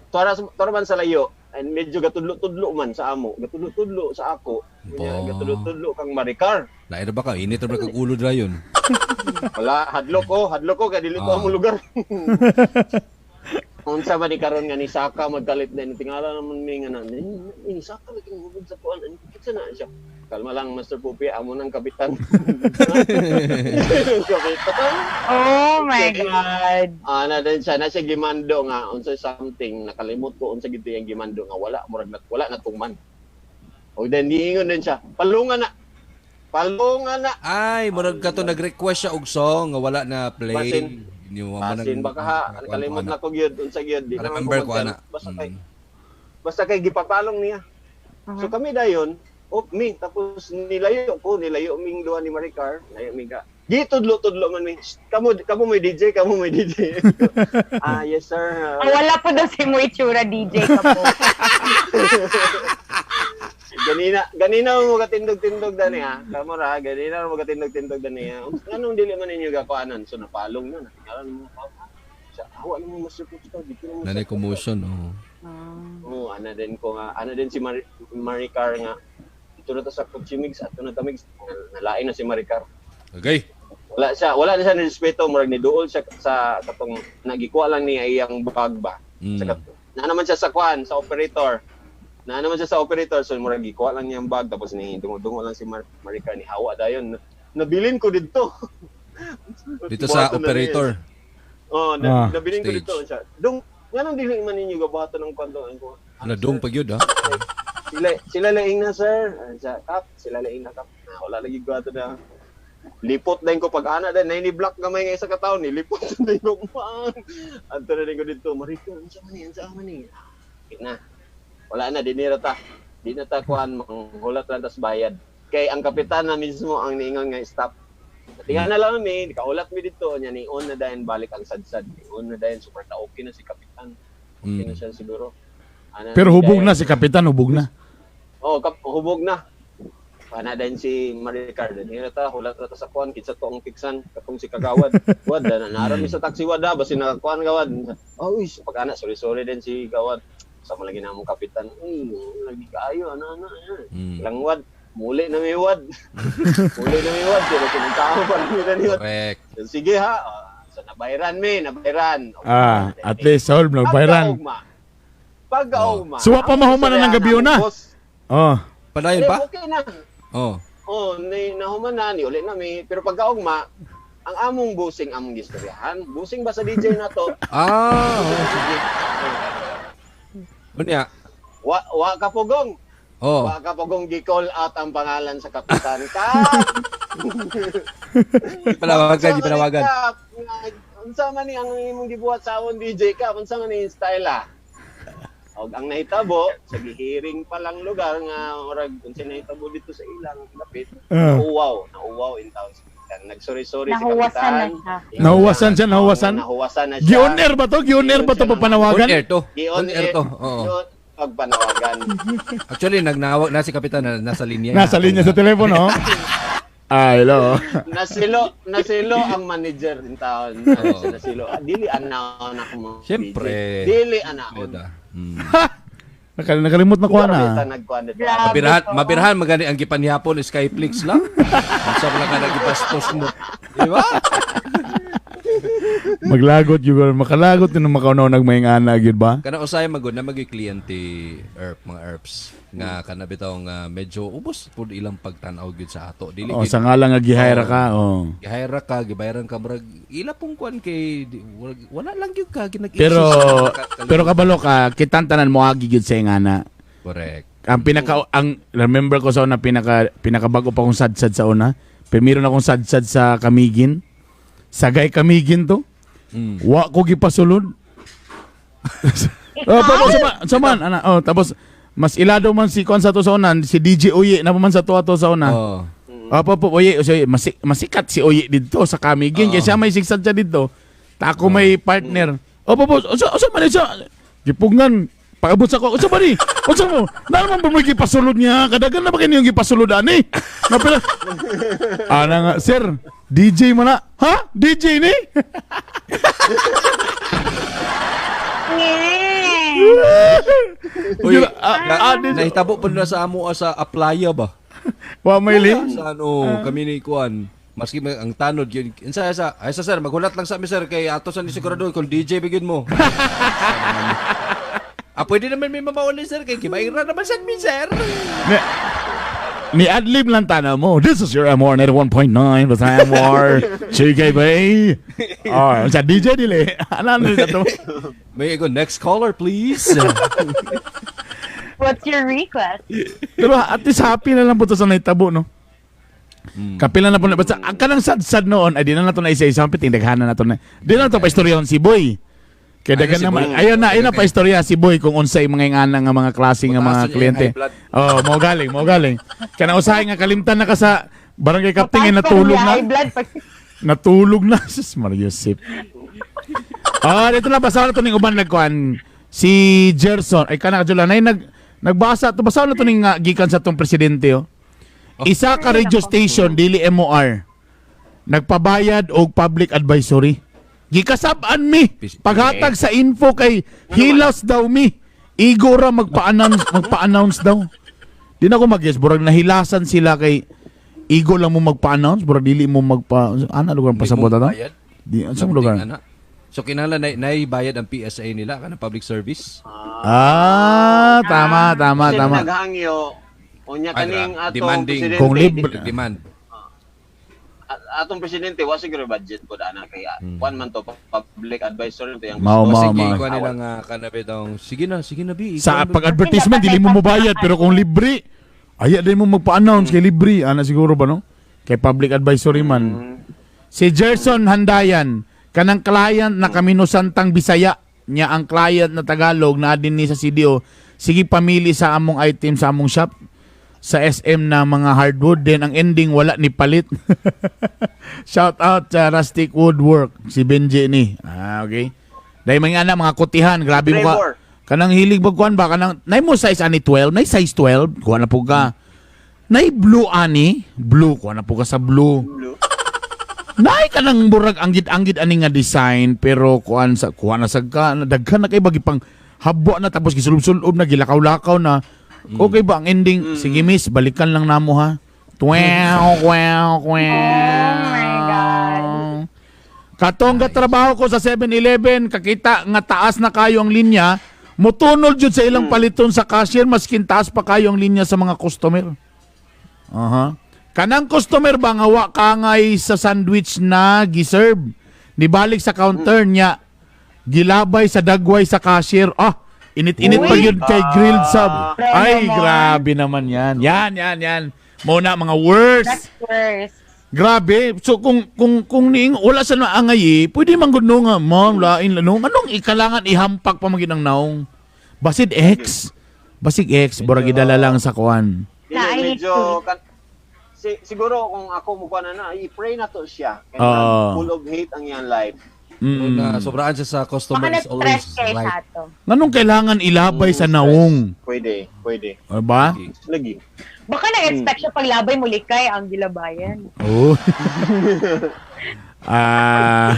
S4: tora tora man sa layo and medyo gatudlo-tudlo man sa amo, gatudlo-tudlo sa ako. Unya,
S2: Bo.
S4: Gatudlo-tudlo kang Maricar.
S2: Lain ra ba ka? Init ra ba kag ulo dra yun?
S4: Wala, hadlok ko, kay dili ko
S2: Ah.
S4: ang lugar. Unsa ba ni karon nga ni Saka magkalit din tingala naman mi nga na ni ni Saka lagi hubog sa kuan ano kinsa na siya. Kalma lang Master Pupi, amo nang kapitan. Kapitan.
S3: Oh my God.
S4: Ana din siya na siya gimando nga unsa something nakalimot ko unsa gid yung gimando nga wala murag na, wala na tungman. Og then giingon din siya, palungan na. Palungan na.
S2: Ay, murag ka to nag-request siya og song nga wala na play.
S4: Basin.
S2: Hindi mo man
S4: Basin baka ha, nakalimot na ko gyud unsa gyud di naman
S2: Remember ko
S4: magkal-
S2: ana.
S4: Basta kay basta kay gipapalong niya. So kami dayon, oh, mi tapos nilayo ko, nilayo ming duha ni Maricar, layo mi ka. Gitudlo-tudlo man mi. "Shh, Kamo kamo may DJ, kamo may DJ. Ah, yes sir.
S3: Ah, wala po daw si mo itsura, DJ ka po.
S4: Ganina, ganina mo gatindog-tindog dani ha. Kamo ra, ganina mo gatindog-tindog dani ha. Nganong dili man ninyo gakuanan? So napalong na, natingalan mo pa. Sa awa mo Master Coach ka, dito na mo.
S2: Nanay commotion, oh.
S4: Oo, ana din ko nga, ana din si Maricar nga. Dito na to sa Kuchimigs, ato na tamigs, nalain na si Maricar.
S2: Okay.
S4: Wala na siya nirespeto, murag ni duol siya sa katong nagikuha lang niya iyang bag ba. Sa na naman siya sa kwan, sa operator. Na naman siya sa operator, so murag gikuha lang niya ang bag tapos ni dungo-dungo lang si Maricar ni hawa dayon. Nabilin ko didto.
S2: Dito sa
S4: Buhaton na niya.
S2: operator.
S4: Oh,
S1: Ah.
S4: nabilin ko
S2: Stage.
S4: dito siya. Dung nganong dili man ninyo gabuhaton ng kwan do? Ang ko,
S2: Wala dong pag yun, ha?
S4: Sila sila laing na sir. Ah, Siya, kap, sila laing na kap. Na, wala lagi ko ato na. Lipot din ko pag ana din ni block gamay nga isa ka taon nilipot din ko man. Anto na din ko dito, Mariko, unsa man ni, unsa man ni. Okay na. Wala na dinira ta. Di na ta kuan manghulat lang tas bayad. Kay ang kapitan na mismo ang niingon nga stop. Tingnan na lang mi, kaulat mi dito nya ni on na dayon balik ang sadsad. Ni on na dayon super ka okay na si kapitan. Okay na siya siguro. Ana
S1: Pero hubog
S4: dayon.
S1: na si Kapitan, hubog na.
S4: Oh, hubog na. Ana din si Maricar, din ta hulat ra ta sa kuan, kinsa to ang piksan, katong si Kagawad. Wad na nara mi sa taxi, wad basi nakakuan gawad. Oh, uy, pag ana, sorry sorry din si Gawad. Sa mo lagi na among kapitan. Uy, lagi kaayo ana ana. Lang wad, muli na mi wad. Muli na mi wad, pero kung tao pa mi dani wad.
S2: Correct.
S4: Sige ha. So nabayran mi, nabayran.
S1: Ah, at least solve na bayran.
S4: Pagkaugma.
S1: So, wa pa mahuman na ng gabi na. Oh.
S2: Padayon pa?
S4: Okay na.
S2: Oh.
S4: Oh, ni nahuman na ni uli na mi, pero pagkaugma ang among busing among gistoryahan. Busing ba sa DJ na to?
S2: Ah, oh, sige. Unya.
S4: Wa ka pugong.
S2: Oh.
S4: Wa ka pugong gi-call out ang pangalan sa kapitan ka.
S2: Panawagan, di panawagan.
S4: Unsa man ni ang imong gibuhat sa among DJ ka? Unsa man ni style ah? Og ang nahitabo sa gihiring pa lang lugar nga murag unsa nahitabo dito sa ilang lapit. Nauwaw, nauwaw in town si kapitan. Nagsorry-sorry si
S3: Nahuwasan
S4: kapitan.
S3: na siya.
S1: Nahuwasan siya, nahuwasan.
S4: Nahuwasan na siya.
S1: Gi-on-air ba to? Gi-on-air ba to
S2: On
S1: papanawagan?
S2: air to.
S4: Gi-on
S2: On air to. Oo.
S4: Gi-on pagpanawagan.
S2: Actually, nagnawag na si Kapitan na nasa linya.
S1: Nasa linya sa telepono. Ay, hello.
S4: Nasilo ang manager in town.
S2: Oo.
S4: Nasilo. Ah, dili anaon ako mo.
S2: Siyempre.
S4: Dili anaon.
S1: Nakalimot na ko na.
S3: Grabe.
S2: Mabirahan, mabirahan magani ang gipanhapon Skyflix lang. Unsa man ka nagibastos mo. Di ba?
S1: Maglagot yun. Makalagot yun makaunaw nagmayng ana gyud ba?
S2: Kana usay magud na magi kliyente erp mga erps nga kana bitaw nga medyo ubos pud ilang pagtan-aw gyud sa ato. Dili
S1: Oh, sa nga lang nga gihire ka. Oh.
S2: gihire ka, gibayaran ka murag ila pong kuan kay wala lang gyud ka ginag
S1: Pero pero kabalo ka, kitang tanan mo agi gyud sa ingana.
S2: Correct.
S1: Ang pinaka ang remember ko sa una pinakabago pa akong sadsad sa una. Primero na akong sadsad sa Camiguin. Sagay Camiguin to. Wa ko gipasulod. Oh, tapos sama ana oh, tapos mas ilado man si kuan sa to sa una, si DJ Oye na pa man sa to ato sa una.
S2: Oh.
S1: Opo po, Oye, si Oye, masikat si Oye dito sa Camiguin
S2: Oo.
S1: kaya siya may sigsad siya dito. Ta ako may partner. Opo po, usa man siya. Gipugngan paabot sa ko. Usa ba ni? Usa mo? Naman ba mo gipasulod niya? Kadagan na ba kini yung gipasulod ani? Napila. Ana nga, sir, DJ mo na. Ha? DJ ni?
S2: Uy,
S1: DJ.
S2: nahitabo pa na sa amo sa aplaya ba?
S1: Wa may li.
S2: Sa ano, kami ni Kuan. Maski ang tanod yun. Insa sa ay sa sir, maghulat lang sa mi sir kay ato sa ni sigurado kung DJ bigid mo. Ah, pwede naman may mamauli sir kay kibaira naman sa mi sir.
S1: Ni adlib lang tanaw mo. This is your MR 91.9 with MR GKB. Oh, sa DJ dili. Ano ano ito?
S2: May go next caller please.
S3: What's your request?
S1: Pero at least happy na lang po to sa nahitabo, no? Kapila na po na. Basta ang kanang sad-sad noon, ay di na nato na isa-isa. Piting daghanan na to na. Di na to pa istoryahon si Boy. Kaya
S2: Ay,
S1: daghan
S2: si
S1: naman.
S2: Boy.
S1: Ayun na, ayun na pa istorya si Boy kung unsay mga ingana nga mga klase nga mga
S2: Mataas niya yung
S1: kliyente.
S2: high blood.
S1: Oh, mo galing, mo galing. Kana usahay nga kalimtan na ka sa barangay captain ay natulog na.
S3: High blood pag
S1: Natulog na. Sus, Maria Josep. Ah, dito na basa na to ning uban nagkuan si Gerson. Ay kana kadula nay nagbasa to basa na to ning gikan sa tong presidente oh. Isa ka radio station dili MOR. Nagpabayad og public advisory. Gikasab-an mi paghatag sa info kay hilas daw mi. Igo ra magpa-announce magpa-announce daw. Di na ko mag-guess, burag nahilasan sila kay igo lang mo magpa-announce, burag dili mo magpa ana lugar pasabot ato.
S2: Bayad.
S1: Di sa lugar.
S2: Ana. So kinahanglan na naibayad ang PSA nila kana public service.
S1: Ah, tama tama
S4: Kasi
S1: tama.
S4: Naghangyo. Unya
S2: Ay,
S4: kaning atong
S2: demanding.
S4: presidente.
S1: Kung libre.
S2: Demand.
S4: Atong presidente wa siguro budget po ana kay kuan man to public advisor to yang
S1: Mao,
S2: O,
S1: mao,
S2: sige,
S1: mao.
S2: kuha nila nga kana bitong sige na bi.
S1: Sa
S2: ikaw na-
S1: pag-advertisement dili mo mobayad pero kung libre aya din mo magpa-announce kay libre ana siguro ba no? Kay public advisory man. Si Gerson Handayan, kanang client na kaminusantang Bisaya, niya ang client na Tagalog na din ni sa CDO, sige pamili sa among item sa among shop sa SM na mga hardwood then ang ending wala ni palit. Shout out sa Rustic Woodwork si Benji ni. Ah, okay. Dahil mga ana mga kutihan, grabe mo ka.
S4: Trevor.
S1: Kanang hilig ba kuan ba kanang nay mo size ani 12, nay size 12, kuha na po ka. Nay blue ani, blue ko na po ka sa blue.
S4: Blue.
S1: Nay kanang murag anggid-anggid ani nga design pero kuan sa kuan na sad ka na daghan na kay bagi pang habwa na tapos gisulub-sulob na gilakaw-lakaw na. Okay ba ang ending? Sige miss, balikan lang namo ha. Twew, kwew, kwew.
S3: Oh my God.
S1: Katong trabaho ko sa 7-Eleven, kakita nga taas na kayo ang linya, motunol jud sa ilang paliton sa cashier, maskin taas pa kayo ang linya sa mga customer. Aha. Kanang customer ba nga wa kangay sa sandwich na giserve? Nibalik sa counter niya, gilabay sa dagway sa cashier. Ah, init-init pa
S3: Uy.
S1: yun kay grilled sub. Ay,
S3: naman.
S1: grabe naman yan. Yan, yan, yan. Muna mga worst.
S3: That's worse.
S1: Grabe. So kung niing wala sa naangay, eh, pwede man gud no nga, ma'am, lain no. Anong ikalangan ihampak pa man gid ang naong? Basid X. Basig X, murag gidala lang sa kuan.
S4: Dili,
S3: Na, I
S4: medyo siguro kung ako mo na na, i-pray na to siya. Kaya
S1: Oo.
S4: full of hate ang iyang life.
S2: Na sobraan siya sa customer
S3: Baka
S2: is always
S3: na-stress kay
S2: right.
S3: siya to.
S1: Nganong kailangan ilabay sa naong?
S4: Pwede, pwede.
S1: Diba?
S4: Lagi.
S3: Baka na-expect siya paglabay muli kay ang gilabayan.
S1: Oh. Ah,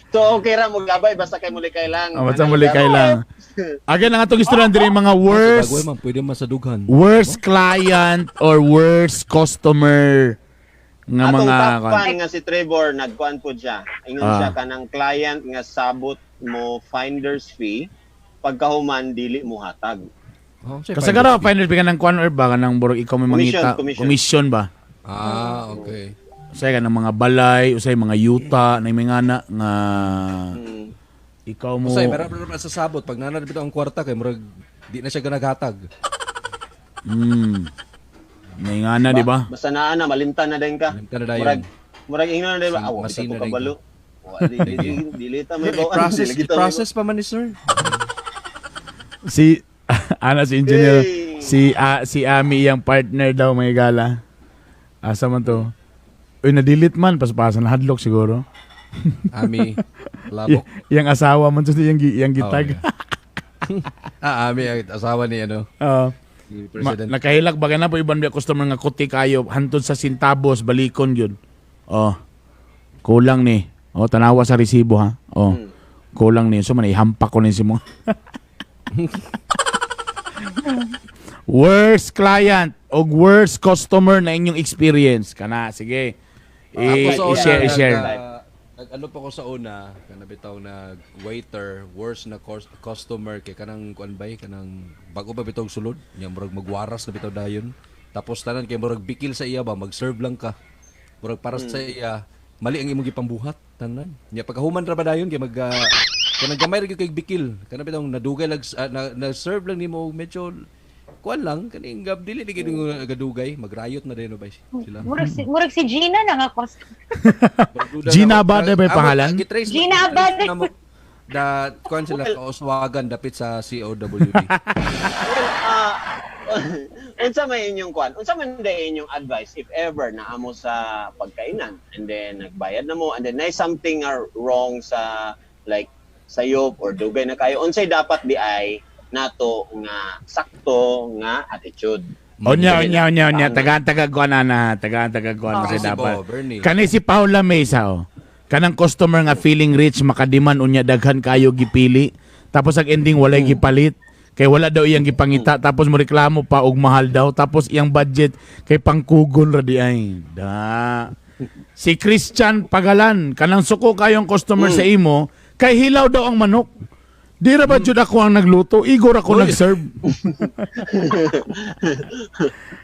S4: So okay ra mo gabay basta kay muli kay lang.
S1: oh, basta muli kay lang. Again, ang atong istorya diri mga
S2: Sa
S1: worst
S2: dagway man, pwede man sa dughan.
S1: worst client or worst customer nga
S4: Atong
S1: mga
S4: top fan nga si Trevor nagkuan po siya. Ingon siya kanang client nga sabot mo finder's fee pagkahuman dili mo hatag.
S2: Oh, siya,
S1: Kasagara
S2: finder's
S1: finder's fee ka ng kuan or ba kanang burog ikaw may
S4: Commission,
S1: mangita
S4: commission.
S1: commission ba?
S2: fee. Ah, okay.
S1: Usay ka ng mga balay, usay mga yuta na may ngana nga ikaw mo.
S2: Usay, meron meron sa sabot pag nanad bitaw ang kwarta kay murag di na siya ganaghatag.
S1: May ngana, di ba?
S4: Basta naa na malimtan na din ka.
S2: Malimtan na dayon.
S4: Murag murag ingnon na din ba? Aw,
S2: Masina
S4: kita ko
S2: na din
S4: kabalo. Wa di di dili ta may bawaan.
S2: I-process,
S4: Dili kita may
S2: i-process pa man ni sir.
S1: Si ana si engineer
S4: Hey!
S1: si si Ami iyang partner daw may gala. Asa man to? Uy, na-delete man paspasan hadlock siguro.
S2: Ami, labok.
S1: Iyang asawa man to iyang iyang gitag.
S2: Oh, yeah. Ami, ang asawa ni ano,
S1: Oo.
S2: ni President.
S1: Nakahilak ba na po ibang biya customer nga kuti kayo hantod sa sintabos balikon yun. Oh. Kulang ni. Oh, tanawa sa resibo ha. Oh. Kulang ni. So man ihampak ko ni si mo. Worst client o worst customer na inyong experience kana sige.
S2: Ako sa una,
S1: I-share, i-share.
S2: Nag, ano pa ko sa una, kana bitaw nag waiter, worst na customer kay kanang kuan bay, kanang bago pa bitaw sulod, nya murag magwaras na bitaw dayon. Tapos tanan kay murag bikil sa iya ba, mag-serve lang ka. Murag para sa iya, mali ang imong gipambuhat tanan. Nya pagkahuman ra ba dayon kay mag kanang gamay ra gyud kay bikil. Kana bitaw nadugay lag na serve lang nimo og medyo kuan lang kaning gab dili ni gid gadugay, magrayot na dayon ba sila.
S3: Murag si Gina na nga customer.
S1: Gina Abad ba yung pangalan?
S3: Gina Abad.
S2: Da kuan sila kauswagan dapit sa COWD.
S4: Well, unsa may inyong kuan? Unsa man day inyong advice if ever na amo sa pagkainan and then nagbayad na mo and then nay something are wrong sa like sayop or dugay na kayo unsay dapat di ay nato nga sakto nga attitude.
S1: Onya, onya, onya, onya. Tagaan-taga ko na na. Tagaan-taga ko na
S2: Kasi
S1: siya dapat.
S2: Bo, Bernie.
S1: Kani si Paula Mesa, oh. Kanang customer nga feeling rich, makadiman unya daghan kayo gipili. Tapos ang ending walay gipalit. Kay wala daw iyang gipangita tapos mo reklamo pa og mahal daw tapos iyang budget kay pangkugon ra di ay. Da. Si Christian Pagalan, kanang suko kayong customer sa imo, kay hilaw daw ang manok. Di ra ba jud ako ang nagluto, Igor ako
S2: Uy.
S1: nag-serve.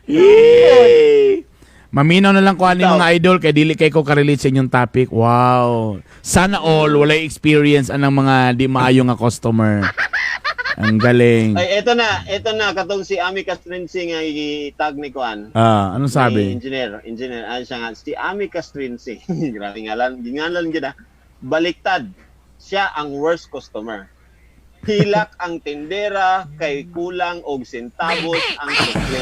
S1: Yee! Maminaw na lang ko ani mga idol kay dili kay ko ka-relate sa inyong topic. Wow. Sana all walay experience anang mga di maayo nga customer. Ang galing.
S4: Ay eto na katong si Ami Castrensi nga i-tag ni kuan.
S1: Ah, anong
S4: Ni
S1: sabi?
S4: engineer, ano siya nga, si Ami Castrensi. Grabe ngalan, gingalan gid ah. Baliktad. Siya ang worst customer. Hilak ang tindera kay kulang og sentabos ang sukli.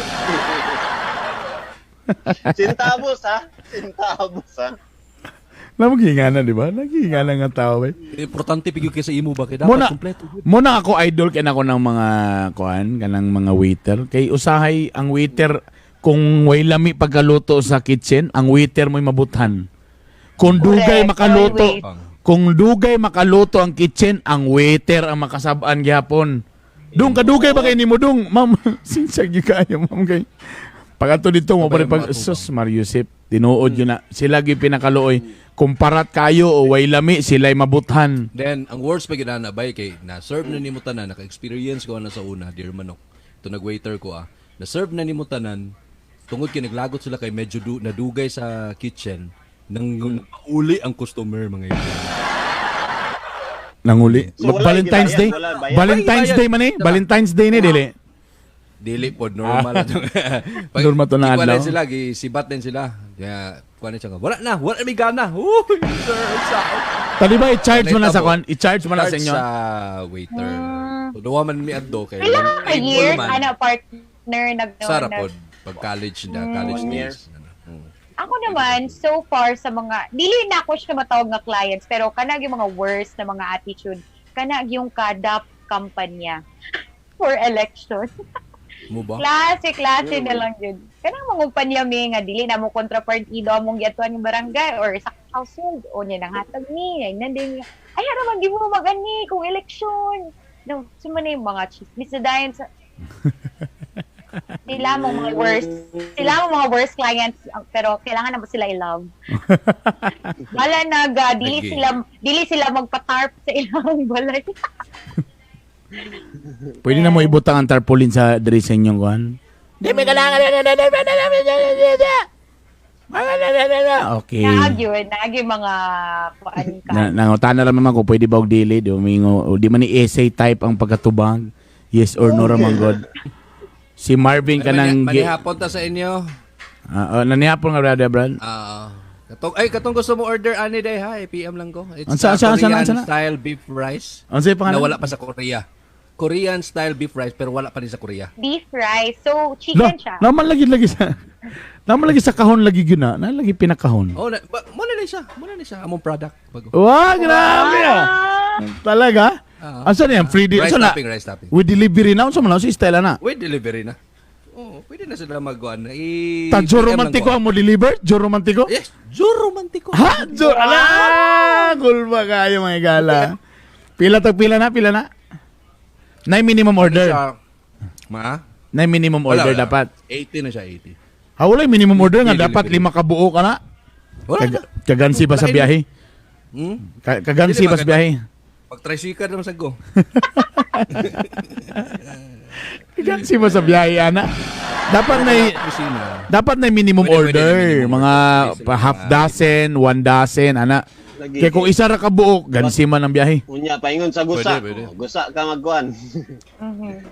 S4: Sentabos ha? Sentabos ha?
S1: Namagingana, di ba? Nagingana nga tao eh.
S2: Importante pigyo kay sa imo ba kay dapat
S1: Muna,
S2: kompleto.
S1: muna ako idol kay nako ng mga kuan, kanang mga waiter. Kay usahay ang waiter Kung way lami pagkaluto sa kitchen, ang waiter mo'y mabuthan. Kung dugay
S3: Correct,
S1: makaluto,
S3: always.
S1: kung dugay makaluto ang kitchen, ang waiter ang makasab-an gihapon. Dung kadugay ba kay nimo dung? Ma'am, sinsya gyud kaayo ma'am kay. Pag ato dito mo pa pag sus Mariusip, tinuod yun na. Sila gyud pinakaluoy. Kumparat kayo o way lami, sila'y mabuthan.
S2: Then, ang worst pa ginana bay kay na-serve na nimo tanan, naka-experience ko na sa una, dear manok. Ito nag-waiter ko ah. Na-serve na nimo tanan, tungod kay naglagot sila kay medyo nadugay sa kitchen, nang uli ang customer mga yun.
S1: Nanguli.
S4: So, wala
S1: Valentine's Day?
S4: gibayad, wala bayad.
S1: Valentine's
S2: Ay,
S1: Day man eh. Valentine's Day ni dili.
S2: Dili pod normal. Pag,
S1: Normal to na
S2: ikuha
S1: adlaw.
S2: din sila, gisibat din sila. Kaya, kuha na siya. Wala na, wala na may gana. Uy, sir, sa
S1: Tadi ba i-charge mo na sa kwan? I-charge mo na sa
S2: Charge
S1: inyo?
S2: sa waiter. So, duwa man mi adto kay
S3: Pila ka
S2: table
S3: years,
S2: man.
S3: ana, partner, nag
S2: Sara pod pag college na, college
S4: One year.
S2: days. Ano.
S3: Ako naman, so far sa mga, dili na ako siya matawag nga clients, pero kanag yung mga worst na mga attitude, kanag yung kada kampanya for election.
S2: Mo ba?
S3: Klase, klase na lang yun. Kanang mga kumpanya mi nga dili na mo kontrapartido among giatuan yung barangay or sa household o niya nang hatag ni ay nandin ay ara man mo magani kung election. No, suma na yung mga chismis na dayon sa sila mo mga worst clients pero kailangan na mo sila i-love. Wala nag dili
S2: Lagi.
S3: sila dili sila magpa-tarp sa ilang balay.
S1: Pwede na mo ibutang ang tarpaulin sa diri sa inyong kwan. Di may kailangan. Okay.
S3: Naagyo, naagyo mga kuan ka.
S1: Na, nangutana ra man ko pwede ba og dili di umingo o di man ni essay type ang pagkatubang. Yes or no ra man god. Si Marvin kanang
S2: Manihapon ta sa inyo.
S1: Nanihapon nga brother Brad.
S2: Katong ay katong gusto mo order ani day ha, PM lang ko. It's
S1: Ansa, ansa, ansa,
S2: Korean
S1: ansa na?
S2: style beef rice.
S1: Unsay pangalan?
S2: Na wala pa sa Korea. Korean style beef rice pero wala pa din sa Korea.
S3: Beef rice. So,
S1: No,
S3: chicken siya.
S1: naman lagi lagi sa naman lagi sa kahon lagi gyud na. Na lagi pinakahon.
S2: Oh, na, ba, mo na ni siya. Mo na ni siya among product bago.
S1: Wah, grabe ah. Talaga?
S2: Ah.
S1: Asa niya free di
S2: Rice
S1: asa na?
S2: topping, rice topping.
S1: With delivery na unsa man si style na?
S2: With delivery na. Oh, pwede na sila magkuan. I
S1: Ta Joe
S2: PM lang
S1: Romantico
S2: ko.
S1: ang mo deliver? Joe Romantico?
S2: Yes, Joe Romantico.
S1: Ha? Joe, ala! Kulba kayo mga gala. Pila tag pila na, pila na. Na minimum order.
S2: Siya, ma?
S1: Na minimum
S2: Wala,
S1: order
S2: wala.
S1: dapat.
S2: 80 na siya, 80.
S1: Ha, wala yung minimum order nga
S2: Delivery.
S1: dapat lima ka buo ka na.
S2: Wala na.
S1: Kagansi ba sa
S2: Wala.
S1: biyahe?
S2: Hmm?
S1: Kagansi
S2: Dili
S1: ba sa
S2: maganda.
S1: biyahe?
S2: Pag tricycle naman sa go.
S1: Kagansi ba sa biyahe, ana? Dapat na
S2: Kusina.
S1: dapat na minimum
S2: Pwede, pwede,
S1: order,
S2: minimum
S1: mga
S2: order.
S1: pa half dozen, one dozen, ana.
S4: Lagi.
S1: Kaya kung isa ra ka buo, gansi man ang biyahe.
S4: Unya, paingon sa gusa.
S2: Pwede, pwede.
S4: Oh, gusa ka magkuan.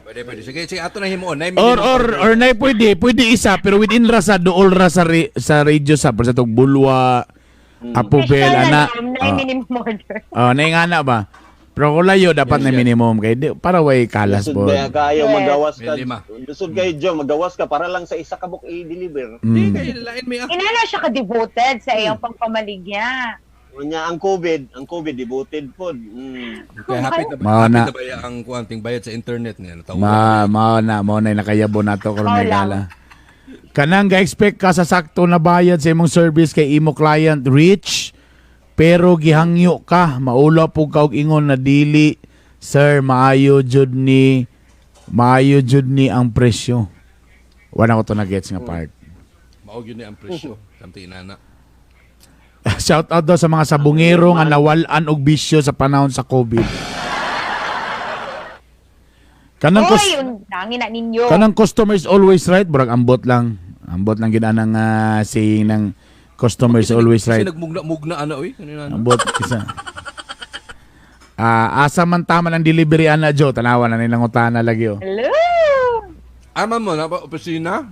S2: Pwede, pwede. Sige, sige, ato na himuon. Nay
S1: Or
S2: minimum
S1: or
S2: order.
S1: or nay pwede, pwede isa pero within ra sa duol ra sa sa radio sa sa tong Bulwa, Apobel
S3: Official na
S1: ana.
S3: lang, na minimum order.
S1: Oh, nay nga na ba? Pero kung layo dapat na minimum kay di, para way kalas
S4: Lusod
S1: po.
S4: kaya kayo
S3: Yes.
S4: magawas ka.
S2: May lima.
S4: Lusod kayo Joe, magawas ka para lang sa isa ka book i-deliver.
S2: Di kay lain may ah.
S3: Inana siya ka-devoted sa iyang pagpamaligya.
S4: Unya ang COVID devoted pod. Mm.
S2: Kaya happy na ba?
S1: Mao
S2: Happy
S1: na.
S2: na ba ang kuan ting bayad sa internet niya? Tawag.
S1: Ma mao na nakayabo nato karon may
S3: Mao lang.
S1: gala. Kanang ga-expect ka sa sakto na bayad sa imong service kay imo client rich pero gihangyo ka maulaw pug ka og ingon na dili sir maayo jud ni ang presyo. Wala ko to na gets nga part.
S2: Mao gyud ni ang presyo. Samti inana.
S1: Shout out daw sa mga sabungero nga nawal-an og bisyo sa panahon sa COVID. Kanang
S3: Oy, yun, nangin na ninyo.
S1: Kanang customer is always right, burag ambot lang. Ambot lang gid anang saying ng customer is always right.
S2: Kasi nagmugna-mugna ana oy. Kanina ana.
S1: Ambot isa. Asa man tama ng delivery ana Jo, tanawa na nilang utana lagi oh.
S3: Hello!
S2: Ama mo na ba opisina?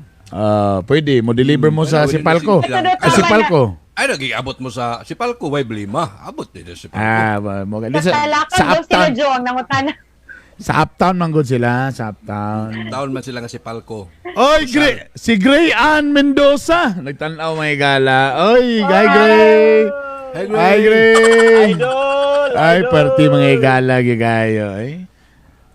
S1: Pwede mo deliver mo sa
S2: Ano,
S1: Sipalco.
S2: pwede na
S1: Sa Sipalco.
S2: Ay nagiabot mo sa si Palco way blima. Abot din sa Palco.
S1: Mo
S3: Sa talakan
S1: sa
S3: daw sila,
S1: uptown.
S3: Jo, ang nangutana.
S1: Sa uptown man gud sila, sa uptown.
S2: Taon man sila nga si Palco.
S1: Oy, Gray, si Gray Ann Mendoza. Nagtan-aw mga gala. Oy, hi Gray.
S2: Hi Gray.
S1: Hi Gray.
S4: Idol!
S1: Ay,
S4: idol!
S1: party mga igala gigayo eh.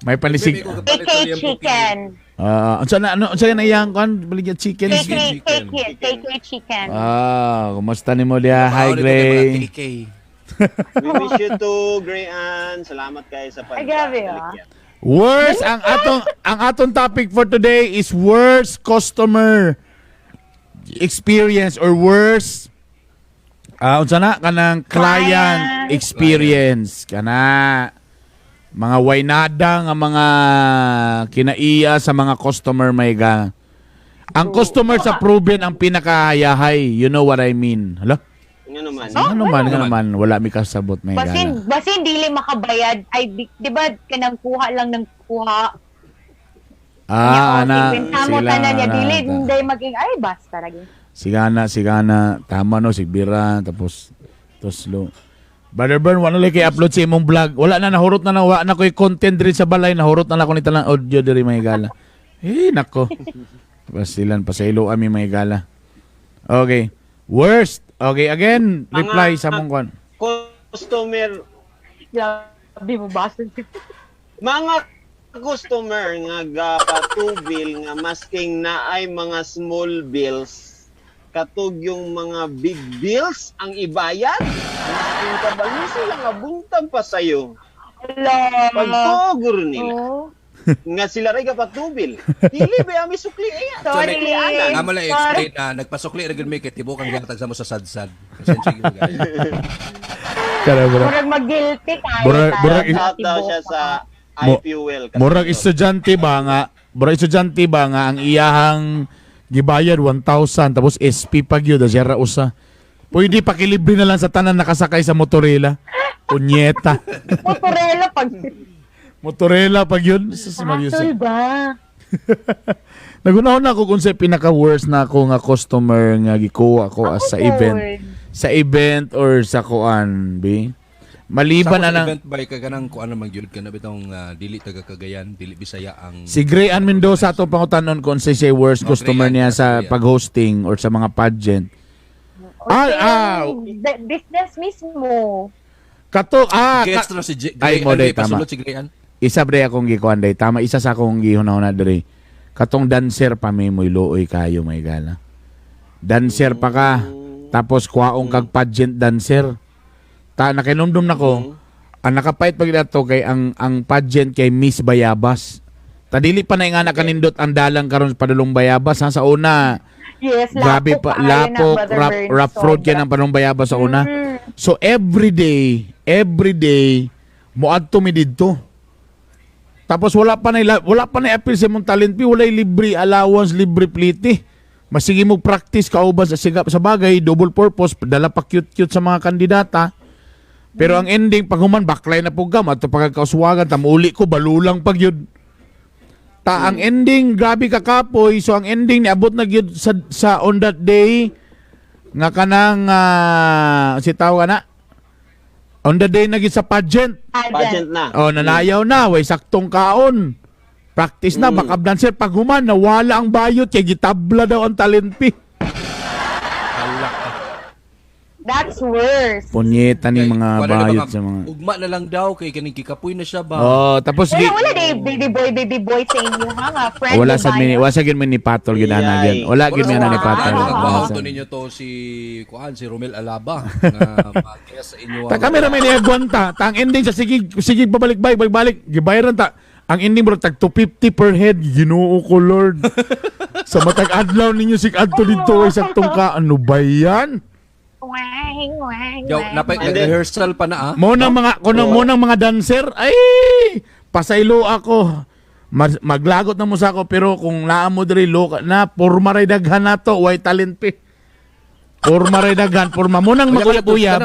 S1: May panisig
S3: AK Chicken.
S1: Ah, unsa na ano unsa na iyang kuan baligya chicken?
S3: KK,
S2: Chicken.
S3: KK, KK Chicken.
S1: Ah, kumusta nimo diha? Hi,
S2: Paano dito kay mga
S1: Gray.
S2: KK.
S4: We miss you too, Gray Ann. Salamat kayo sa
S3: Ay, grabe, ah.
S4: pagbalikyan.
S1: Worst ang atong topic for today is worst customer experience or worst, ah, unsa na kanang client
S3: Client.
S1: experience kana mga waynada nga mga kinaiya sa mga customer. May ga ang customer sa proven ang pinakahayahay, you know what I mean? Hala.
S4: Nga naman.
S1: Ano man, nga naman wala mi kasabot, may
S3: Basin,
S1: gala.
S3: basin dili makabayad ay di ba kanang kuha lang ng kuha.
S1: Ah, ana.
S3: Mo
S1: Sila
S3: tanan niya
S1: ana,
S3: dili hindi maging ay basta lagi.
S1: Sigana, sigana, tama no, sigbira, tapos toslo. Brother Bern, wala lang kay upload sa imong vlog. Wala na, nahurot na na, wala na ko'y content diri sa balay, nahurot na lang ko ni talang audio diri, mga gala. Eh, nako. Basilan, pasaylo ami, mga gala. Okay. Worst. Okay, again, reply sa mong kwan.
S4: Customer,
S3: Grabe mo basta.
S4: mga customer nga gapatubil nga masking na ay mga small bills, katog yung mga big bills ang ibayad, masking kabalo sila nga buntag pa sayo.
S3: Ala.
S4: Pagtugor nila
S3: Oh.
S4: nga sila ray gapatubil. Dili ba ami sukli eh.
S3: Sorry.
S4: Suklianan.
S2: Amo lang explain na nagpasukli ra gyud mi kay tibok ang gihatag sa mo sa sadsad. Pasensya gyud guys.
S1: Kara, bro.
S3: Murag mag-guilty tayo.
S4: Shout out daw siya sa iFuel. Kasi
S1: Murag estudyante ba nga, murag estudyante ba nga ang iyahang gibayad 1,000 tapos SP pa gyud siya ra usa. Pwede pakilibre na lang sa tanan nakasakay sa motorela. Punyeta.
S3: Motorela pag
S1: Motorela pag yun. Sa si Mario.
S3: Hassle ba?
S1: Nagunahon na ako kung sa pinaka-worst na ako nga customer nga gikuha ko as sa
S3: Ako
S1: event.
S3: pod.
S1: Sa event or sa kuan, bi. Maliban
S2: Sa
S1: na lang
S2: event ba kay kanang kuan man gyud kana bitong dili taga Cagayan, dili Bisaya ang
S1: Si Gray Ann Mendoza atong pangutanon kung sa siya worst
S2: Oh,
S1: customer
S2: Gray Ann,
S1: niya sa
S2: Gray Ann.
S1: pag-hosting or sa mga pageant.
S3: Or
S1: Ah,
S3: sa
S1: ah.
S3: yung business mismo.
S1: Kato, ah,
S2: Gets na si
S1: Ay,
S2: Gray
S1: mo
S2: Ann,
S1: day,
S2: may
S1: tama.
S2: pasulod si Gray Ann.
S1: Isa bre akong gikuan day. Tama, isa sa akong gihuna-huna diri. Katong dancer pa may mo'y luoy kayo, may gala. Dancer pa ka. Tapos kuwaong kag pageant dancer. Ta nakinumdum nako. Ang nakapait pag ato kay ang pageant kay Miss Bayabas. Ta dili pa na nga nakanindot ang dalang karon sa padulong Bayabas ha sa una.
S3: Yes,
S1: Grabe
S3: lapok
S1: pa
S3: kaayo na,
S1: lapok,
S3: Brother
S1: rough,
S3: Bern.
S1: rough road
S3: Sobra.
S1: kay ng padulong Bayabas sa una. So every day moadto mi didto. Tapos wala pa na appeal sa imong talent fee, walay libre allowance, libre pliti. Masige mo practice kauban sa sigap sa bagay, double purpose, dala pa cute-cute sa mga kandidata. Pero ang ending pag human baklay na pug gam ato pagkauswagan ta muuli ko balulang pag yun. Ta ang ending grabe ka kapoy, so ang ending niabot na gyud sa on that day nga kanang si tawag na on the day na gyud sa pageant.
S4: Pageant na.
S1: Oh, nanayaw na, way saktong kaon. Practice na, backup dancer. Pag human, nawala ang bayot, kay gitabla daw ang talent fee.
S2: Hala ka.
S3: That's worse.
S1: Punyeta ni
S2: Kay,
S1: mga
S2: kuwan na
S1: bayot
S2: ba,
S1: sa mga.
S2: Ugma na lang daw kay kaning gikapoy na siya ba.
S1: Oh, tapos
S3: Wala, wala day baby boy, baby boy sa inyo ha nga. Friend
S1: wala
S3: ba
S1: sa mini,
S3: yun?
S1: wala sa gyud mi ni patol gyud ana
S4: Iyay.
S1: gyud. Wala gyud mi ana ni
S3: Wala.
S1: patol.
S2: Ano
S1: Wala
S2: nagbaho
S1: sa-
S2: to ninyo to si kuan si Romel Alaba nga mag-guest sa inyo.
S1: Ta kami ra may niagwanta. Ta ang ending sa sige sige babalik bay balik balik gibayaran ta. Ang ending bro tag 250 per head. Ginoo ko Lord. Sa matag adlaw ninyo sig adto didto ay saktong ka ano ba yan?
S3: Wang, wang,
S2: Yo,
S3: wang,
S2: napay
S3: wang.
S2: nag-rehearsal pa na ah.
S1: Mo nang mga kuno mo nang mga dancer ay pasaylo ako. Maglagot na mo sa ako pero kung naa mo diri lo na porma ray daghan nato way talent pi. Porma ray daghan, porma mo nang maguyab-uyab.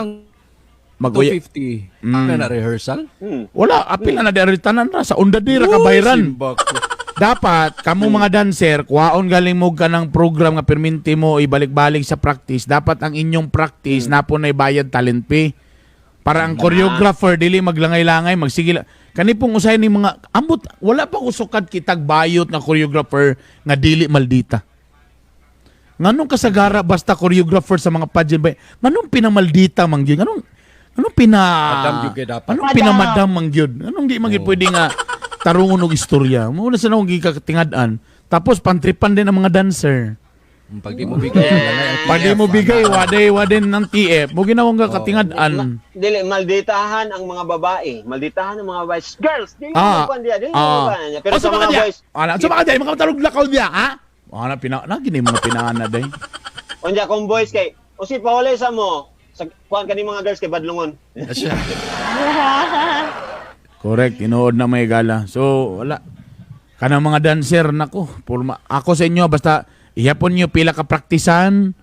S1: Maguyab.
S2: 250. Na na rehearsal?
S1: Wala, apil na na diri tanan ra sa unda dira ka bayran.
S2: Simbak ko.
S1: Dapat kamo mga dancer, kuwaon galing mo ka ng program nga perminti mo ibalik-balik sa practice. Dapat ang inyong practice napo na bayad talent fee. Para ang choreographer dili maglangay-langay, magsigil. Kani pong usahay ni mga ambot wala pa ko sukad kitag bayot nga choreographer nga dili maldita. Nganong kasagara basta choreographer sa mga pageant ba? Nganong pinamaldita man gyud? Nganong pina
S2: Madam gyud kay dapat.
S1: Anong
S3: Madam.
S1: pinamadam man gyud? Anong di man gyud pwede nga Tarungon og istorya. Mo na sa akong gikatingad-an. Tapos pantripan din ang mga dancer.
S2: Pag di mo bigay, lanay ang
S1: Pag di
S2: TF,
S1: mo bigay,
S2: ana.
S1: waday waden ng TF. Mo ginawang ka katingad-an.
S4: Dili malditahan ang mga babae. Malditahan ang mga babae. Girls, dili mo kuan diya, dili mo kuan niya. Pero
S1: O,
S4: sa
S1: sumaka
S4: mga
S1: diya.
S4: boys,
S1: Ana, sumaka diya, mga matalog lakaw diya, ha? Ana pina na gini mga pinaana day.
S4: unya kung boys kay, o si pawalay sa mo, sa kuan kani mga girls kay badlongon.
S2: Asya.
S1: Correct, tinuod na may gala. So, wala. Kanang mga dancer nako, purma. Ako sa inyo basta ihapon niyo pila ka praktisan,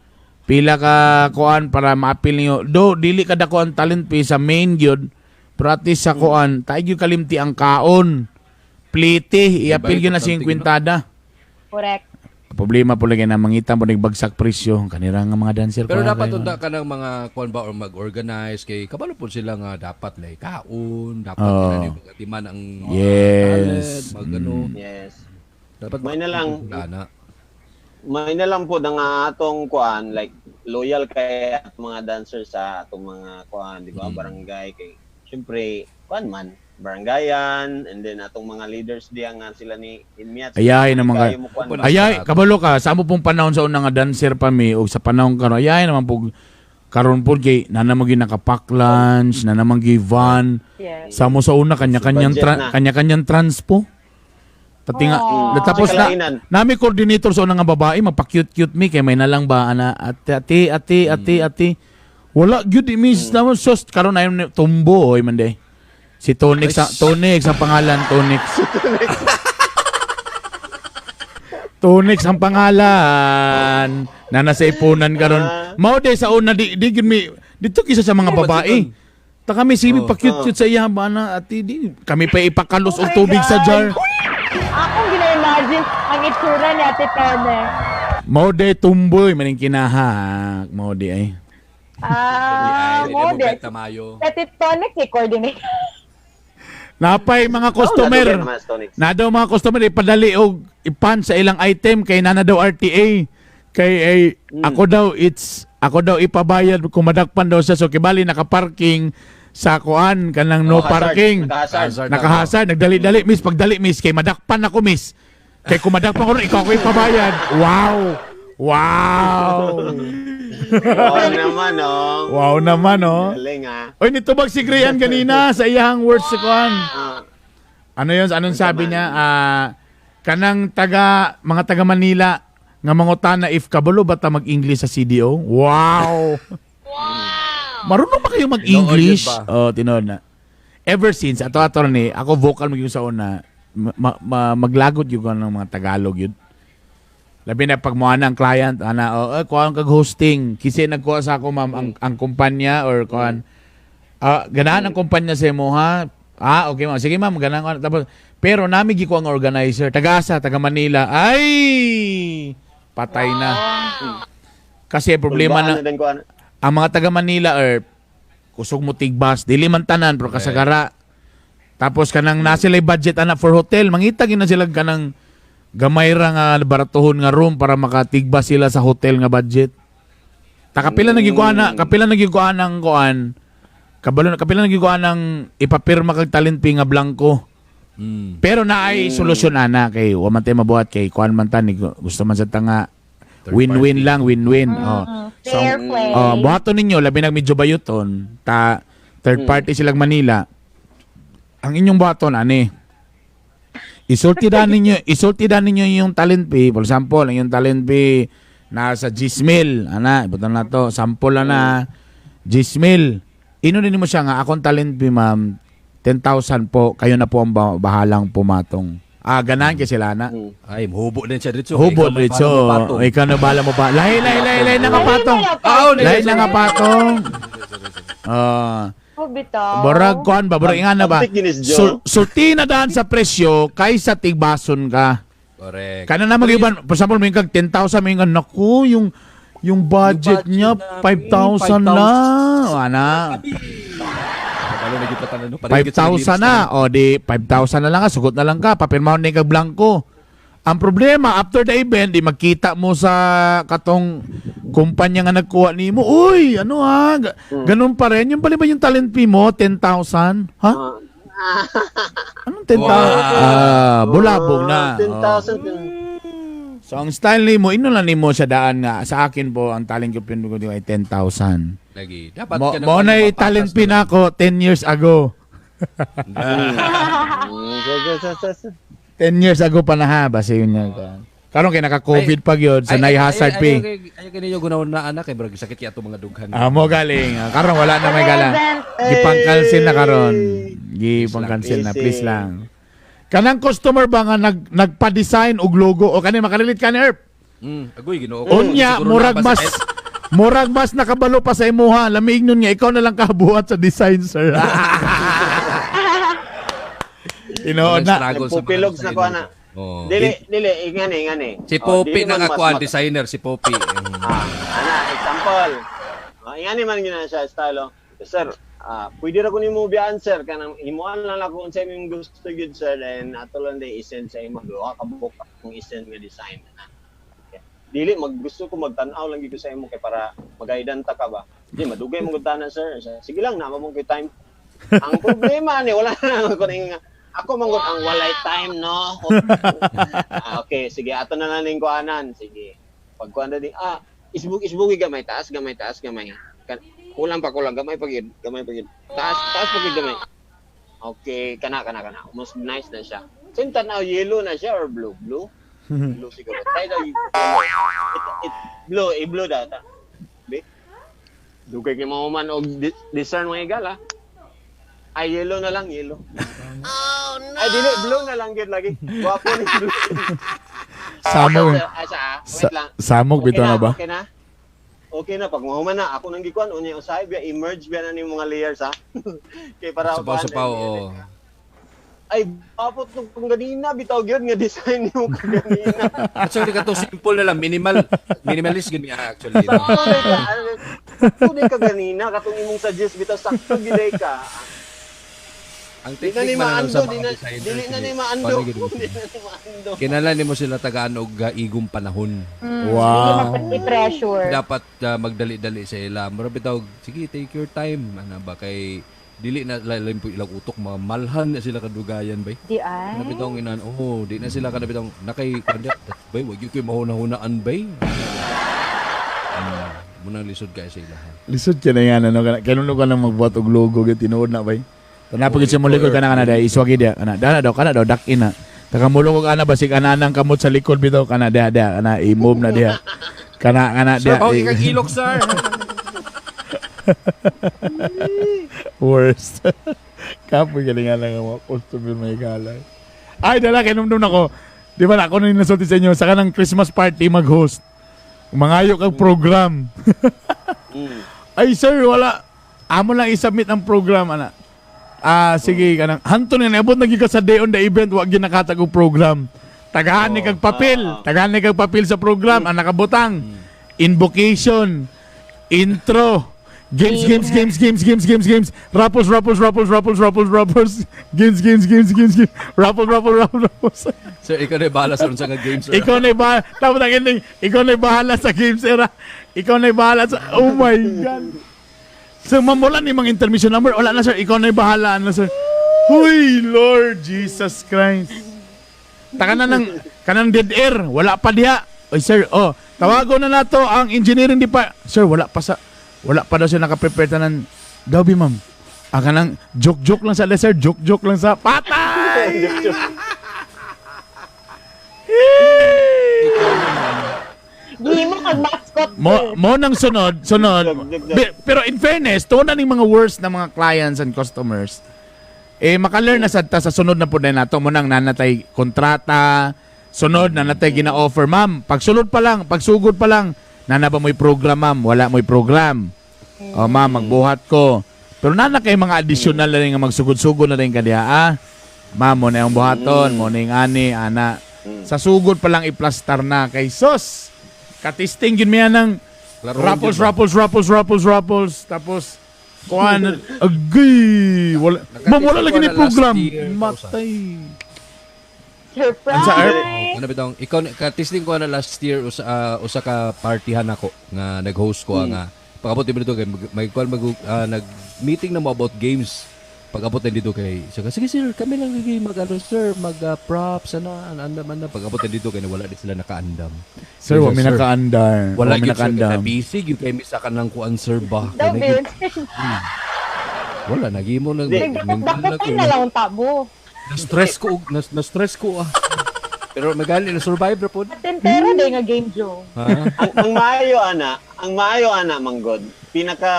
S1: pila ka kuan para maapil niyo. Do dili ka dako ang talent fee sa main gyud. Practice sa kuan, tayo gyud kalimti ang kaon. Plite, iapil gyud na
S2: Iba,
S1: 50.
S3: Correct.
S1: Problema po lagi na mangita mo nagbagsak presyo ang kanira nga mga dancer.
S2: Pero
S1: kuan,
S2: dapat
S1: kayo.
S2: unta ka ng mga kuan ba or mag-organize kay kabalo po sila nga dapat lay kaon, dapat
S1: Oo.
S2: oh. magatiman ang mga
S1: Yes.
S2: talent, mag ano,
S4: Yes.
S2: dapat
S4: May na lang.
S2: Ana.
S4: May na lang po nga atong kuan like loyal kay atong mga dancer sa atong mga kuan, di ba? Barangay kay syempre kuan man barangayan and then atong mga leaders diya nga sila ni Inmiat.
S1: Ayahay naman
S4: Kayo mo kuan ba?
S1: Ayay, kabalo ka, sa amo pong panahon sa una nga dancer pa mi o sa panahon karon, ayay naman po karon po kay na naman gyud naka-pack lunch, na naman gyud van.
S3: Yes.
S1: Sa mo sa una kanya-kanyang
S4: Budget na.
S1: kanya-kanyang transpo. Pati nga,
S3: Aww.
S1: tapos na,
S4: Kalainan.
S1: nami coordinator sa una nga babae, magpa-cute-cute mi kay may nalang ba ana ate ate ate ate ate. Wala gyud mm. Miss naman sus karon ayon tumbo oy man day. Si Tonix, Tonix ang pangalan, Tonix. Tonix ang pangalan. Na nasa ipunan karon. Mao day sa una di di gyud mi dito kisa sa mga
S2: Oh,
S1: babae. Ta kami sibi
S2: Oh.
S1: pa cute cute sa iya ba na ati di kami pa ipakalos
S3: Oh
S1: og
S3: my
S1: tubig sa
S3: God.
S1: jar.
S3: Akong gina-imagine ang itsura ni Ate Tone.
S1: Mao day tumboy maning kinahak. Mao di ay.
S3: Ah,
S2: Ay,
S3: mo
S2: di mo
S3: di.
S2: benta mayo.
S3: Ate Tone kay coordinate.
S1: Napay mga customer.
S4: Oh, nadugan naman, Tonix.
S1: Na daw mga customer ipadali og ipan sa ilang item kay nana daw RTA. Kay ay, ako daw it's ako daw ipabayad kung madakpan daw siya so kibali nakaparking sa kuan kanang no
S4: Oh, hazard.
S1: parking.
S4: Nakahazard.
S2: Hazard.
S1: Nakahasar, nagdali-dali miss, pagdali miss kay madakpan ako miss. Kay kung madakpan ko ron, ikaw ako ipabayad. Wow. Wow.
S4: Oo naman, oh.
S1: Wow naman oh.
S4: Galing, ah.
S1: Oy nitubag si Grayan ganina sa iyang words sa kuan.
S4: Ah,
S1: Ano yun? Anong sabi niya? Ah, kanang taga, mga taga Manila, nga mangutana if kabalo ba ta mag-English sa CDO? Wow! Marunong ba kayo mag-English?
S2: Tinuod yun
S1: Oh, tinuod na. Ever since, ato ato ni, ako vocal magyud sa una, maglagot yun ko ng mga Tagalog yun. Labi na pag mo ang client, ana, oh, eh, kuha kag hosting. Kasi nagkuha sa ako, ma'am, ang kumpanya or kuan. Ah, ganahan ang kumpanya sa imo ha. Ah, okay ma'am. Sige ma'am, ganahan ko. Tapos, pero nami gi ko ang organizer. Taga-asa, taga Manila. Ay! Patay na. Kasi problema
S4: Tulbaan
S1: na,
S4: din ko, ano.
S1: ang mga taga Manila or kusog mo tigbas, dili man tanan pero kasagara. Tapos kanang na sila budget ana for hotel, mangita gid na sila kanang gamay ra nga baratuhon nga room para makatigbas sila sa hotel nga budget. Ta kapila mm. na kapila nagikuan ang kuan. Kabalo na kapila nagikuan ang ipapirma kag talent fee nga blanco. Pero naay solusyon ana kay wa man tay mabuhat kay kuan man ta ni gusto man sa tanga
S2: Third
S1: win-win
S2: party.
S1: lang, win-win. Oh. So,
S3: Fair play.
S1: Oh, buhaton ninyo labi nag medyo bayuton ta third party silang Manila. Ang inyong buhaton ani. Isulti dan ninyo, isulti dan ninyo yung talent fee. For example, ang yung talent fee nasa Gismil, ana, ibutan na to, sample na Gismil. Ino din mo siya nga akong talent fee, ma'am, 10,000 po, kayo na po ang bahalang pumatong. Ah, ganahan kay sila na.
S2: Ay, hubo din siya dito.
S1: Hubo
S2: Ikaw may
S1: dito.
S2: parang mapatong.
S1: Ikaw na bahala mo pa. Lahi, lahi, lahi, lahi, nakapatong.
S2: Ah, oh,
S1: Lahi na nga patong. Ah,
S3: Oh, bitaw.
S1: borag kuan ba, borag ingana ba?
S4: Antik ginis, Joe.
S1: Sulti na daan sa presyo kaysa tigbason ka.
S2: Correct.
S1: Kana na mag-iban, for example, may kag 10,000, may kag naku, yung budget
S2: Yung budget
S1: niya
S2: namin,
S1: 5,000 lang. Ana,
S2: Kabalo na gyud tanan no. Pareho gyud sa
S1: 5,000 na. O di 5,000 na lang ka, sugot na lang ka, papirmahon na kag blanco. Ang problema, after the event, di magkita mo sa katong kumpanya nga nagkuha nimo. Uy, ano ha? Ganun pa rin. Yung pala ba yung talent fee mo? 10,000? Ha?
S4: Ah,
S1: Anong 10,000? Ah, bulabog na.
S4: Oh, 10,000.
S1: Oh. So ang style nimo, ino lang nimo sa daan nga sa akin po ang talent ko pin ko ay 10,000.
S2: Lagi. Dapat
S1: Mo
S2: ka
S1: mo na talent pin ako 10 years ago. 10 years ago pa na ha, basta yun nga. Karon kay naka-COVID pa gyud sa nay hazard pay.
S2: Ay, kaninyo gunaw na anak kay brag sakit kay ato mga dughan.
S1: Ah, mo galing. Ah, karon wala na may gala. Gipang-cancel na karon. Gipang-cancel na, please lang. Kanang customer ba nga nagpa-design og logo o kani makarelate ka ni Erp?
S2: Agoy Ginoo ko.
S1: Unya,
S2: Siguro
S1: murag
S2: na ba
S1: mas murag mas nakabalo pa sa imuha. Lamiig nun nga ikaw na lang kabuhat sa design, sir. Tinuod na.
S2: Struggle sa mga
S4: Nagpupilogs na ko,
S2: designer.
S4: ana.
S2: Oo.
S4: Dili, dili, ingani, ingani.
S2: Si
S4: Oh,
S2: Poppy
S4: dili
S2: na
S4: man
S2: nga
S4: mas
S2: kuan designer si Poppy.
S4: Ah, ana, example. Ah, ingani man gyud na siya style oh. Sir, pwede ra ko nimo biyaan sir kanang imuan lang ako unsa imong gusto gyud sir, then ato lang day i-send sa imo duha ka buok akong i-send nga design na. Okay. Dili maggusto ko magtan-aw lang gyud ko sa imo kay para magaidan ta ka ba. Di madugay mo gud tanan sir. Sige lang na mo kay time. Ang problema ni wala na ko ning ako man gud ang walay time no. Ah, okay, sige ato na lang ning kuanan. Sige. Pag kuan na din isbug isbugi gamay taas gamay taas gamay. Kulang pa kulang gamay pa gyud, gamay pa gyud. Taas taas pa gyud gamay. Okay, kana kana kana. Mas nice na siya. Sin tanaw yellow na siya or blue? Blue? Blue siguro. Tayo daw yellow. It, blue, i-blue daw ta. Be? Dugay kay mahuman og discern mga igala. Ay, yellow na lang, yellow. Oh, no! Ay, dili, blue na lang gyud lagi. Gwapo ni blue.
S1: Samog.
S4: Ay, sa, wait lang.
S1: Samog
S4: Okay
S1: bitaw na ba?
S4: Okay na? Okay na, pag mahuman na, ako nang gikuan, unya usahay biya, emerge biya na ni mga layers, ha? Kay para
S2: Sapaw sapaw oo.
S4: Ay, apot nung kung ganina, bitaw gyud nga design nimo kaganina.
S2: Actually kato simple na lang minimal minimalist gyud niya actually. No?
S4: Sakto di ka ganina, katong imong suggest bitaw sakto gyud ka.
S2: Ang
S4: Di na
S2: technique
S4: ni
S2: man lang
S4: maando,
S2: sa
S4: di
S2: mga
S4: na,
S2: designers.
S4: dili na ni
S2: eh.
S4: maando.
S2: Paano gyud mo?
S4: Di na ni maando.
S2: Kinahanglan nimo sila tagaan og igong panahon.
S1: Wow.
S3: Hindi i-pressure.
S2: Dapat magdali-dali sa ila. Mura bitaw sige take your time ana ba kay dili na lalim po ilang utok mga malhan na sila kadugayan bay.
S3: Di ay.
S2: Kana bitaw inan oh di na sila kana bitaw nakay kanda bay wag gyud koy mahuna-hunaan bay. Munang lisod kay sa ila.
S1: Lisod ka na yan, ano? Kailan ka nang magbuhat og logo, gyud tinuod na bay. Tanapag gyud siya mulikod kana kana dai iswagi dia kana dana daw kana daw dak ina. Taka mulong og ana basig ananang kamot sa likod bitaw kana dia dia kana i-move na dia. Kana kana
S2: Sir,
S1: dia.
S2: okay kag ilok sir.
S1: Worst. Kapoy galingan lang ang mga customer may galay. Ay, dala, kinumdum ako. Di ba na ako na nasulti sa inyo, sa kanang Christmas party mag-host. Mangayo kag program. Ay, sir, wala. Amo lang i-submit ang program, ana. Ah, sige, kanang hanto na naabot na gyud ka sa day on the event, wa gyud nakatag og program. Tagahan ni kag papel, tagahan ni kag papel sa program, ang nakabutang. Invocation, intro, games, games, games, games, games, games, games, raffles, raffles, raffles, raffles, raffles, raffles, games, games, games, games, games, raffle, raffle, raffle, raffles.
S2: Sir, ikaw na bahala sa unsa nga game sir.
S1: Ikaw na bahala. Tapos ang ending, ikaw na bahala sa games era. Ikaw na bahala sa... Oh my God. So, ma'am, wala ni mga intermission number. Wala na, sir. Ikaw na bahala na, sir. Huy, Lord Jesus Christ. Taka na ng, kanang dead air. Wala pa diha. Oy, sir, oh, tawago na nato ang engineering department. Sir, wala pa sa, wala pa daw siya nakaprepare tanan. Daw, bi, ma'am. Ang kanang joke-joke lang sa, sir. Joke-joke lang sa, patay!
S3: Gihimo kag mascot.
S1: Mo mo nang sunod, sunod. Pero in fairness, tuon na ning mga worst na mga clients and customers. Eh maka-learn na sad ta sa sunod na pud na nato mo nang nanatay kontrata, sunod na natay gina-offer, ma'am. Pagsulod pa lang, pagsugod pa lang, nana ba mo'y program, ma'am? Wala mo'y program. O ma'am, magbuhat ko. Pero nana kay mga additional na rin nga magsugod-sugod na rin ka diha, ah. Ma'am, mo na yung buhaton, mo na yung ani, ana. Sa sugod pa lang iplastar na kay sos. Katisting yun miya ng
S2: Laruan
S1: raffles,
S2: yun ba?
S1: raffles, raffles, raffles, raffles. Tapos, kuan, agay! Wala, ma'am, wala lagi ni
S2: ko na last
S1: program.
S2: year,
S1: Matay.
S3: Surprise!
S1: Ang sa Earth?
S2: Ano bitong ikaw ka-testing ko na last year usa usa ka partyhan ako nga nag-host ko nga pagabot dito kay may kuan mag nag-meeting na mo about games. Pag-abot na dito kay sige, sige sir, kami lang lagi mag ano sir, mag props ana andam andam. Pag-abot na dito kay wala di sila nakaandam.
S1: Sir, wa mi nakaandar.
S2: Wala
S1: Wa mi
S2: gyud sir,
S1: nakaandam.
S2: kay busy gyud kay mi sa kanang kuan sir ba.
S3: Daw,
S2: Kay
S3: Bill.
S2: Wala nagimo nag
S3: Nagdakot-dakotan na lang ang tabo.
S2: Na-stress ko og na-stress ko ah. Pero magali na survive ra pod.
S3: Atentera day nga game, Joe.
S2: Ha?
S4: Ang maayo ana, ang maayo ana manggod. Pinaka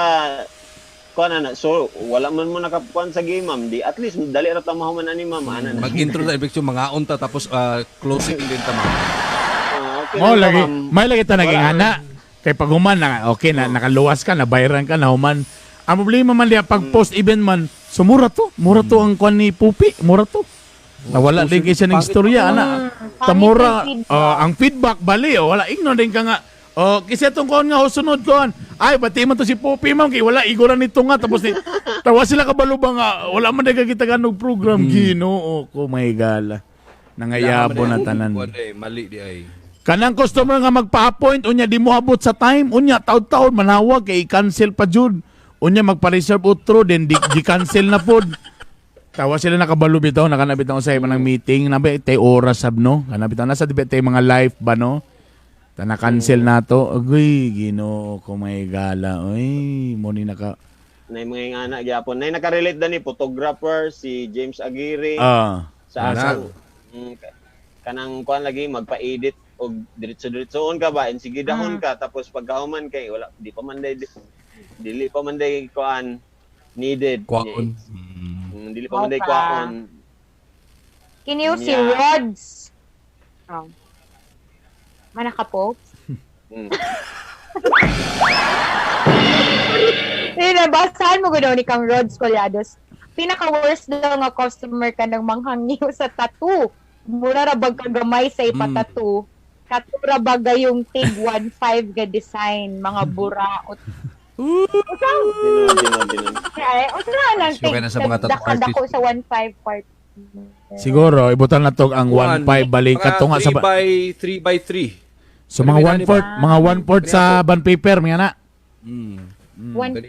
S4: kuan ana, so wala man mo nakakuan sa game ma'am, di at least dali ra ta mahuman ani ma'am ana na.
S2: Mag-intro ta ibig mga unta tapos closing din ta ma'am.
S4: Okay
S1: Mo
S4: lang ta,
S1: lagi,
S4: ma'am.
S1: may lagi ta naging
S4: Wala.
S1: ana. Kay pag human na, okay na nakaluwas ka, nabayran ka, nahuman. Ang problema man diya pag post event man, so mura to, mura to ang kwan ni Pupi, mura to. Nawala din kay siya ng istorya ana. Tamura,
S3: Pangit ang feedback.
S1: oh, ang feedback bali, oh, wala igno din ka nga. Oh, kasi itong kuan nga sunod kuan. Ay, bati man to si Pupi ma'am kay wala iguran nito nga tapos ni tawa sila kabalo ba nga wala man din kita ganog program. Ginoo ko may gala. Nangayabo na tanan.
S2: Kuan eh, mali di ay.
S1: Kanang customer nga magpa-appoint unya di mo abot sa time, unya taud-taud manawag kay i-cancel pa jud. Unya magpa-reserve utro then di, di-cancel na pod. Tawa sila nakabalo bitaw, nakanabit ako sa iba ng meeting, nabi tay oras sab no. Kanabit nasa di ba tay mga live ba no? Ta na-cancel na to. Agoy, Ginoo ko may gala. Oy, mo ni naka
S4: Nay mga ingana gyapon. Nay nakarelate dani photographer si James Aguirre sa
S2: Ana.
S4: asang kanang kuan lagi magpa-edit og diretso-diretsoon ka ba and sige dahon ka tapos pagkahuman kay wala di pa man day dili pa man day kuan needed.
S2: Kuan.
S4: Dili pa man day
S3: Okay.
S4: kuan.
S3: Kiniw si
S4: Yeah.
S3: Rods. Oh. Manaka po. Hindi na, basahan mo gano'n ni Kang Rods Collados. Pinaka-worst daw nga customer ka ng manghangyo sa tattoo. Mura ra bag kagamay sa ipatattoo. Katura ba gayong tig 1.5 ga design, mga buraot.
S4: Tinuod, tinuod, tinuod.
S3: Ay, usa lang
S2: So, kaya na sa mga tattoo
S3: dako sa 1.5 part.
S1: Siguro ibutan na to ang 1.5 balik kato nga sa
S2: 3 by 3 by 3.
S1: So mga 1/4, mga 1/4 sa bond paper mga na.
S3: 1.5.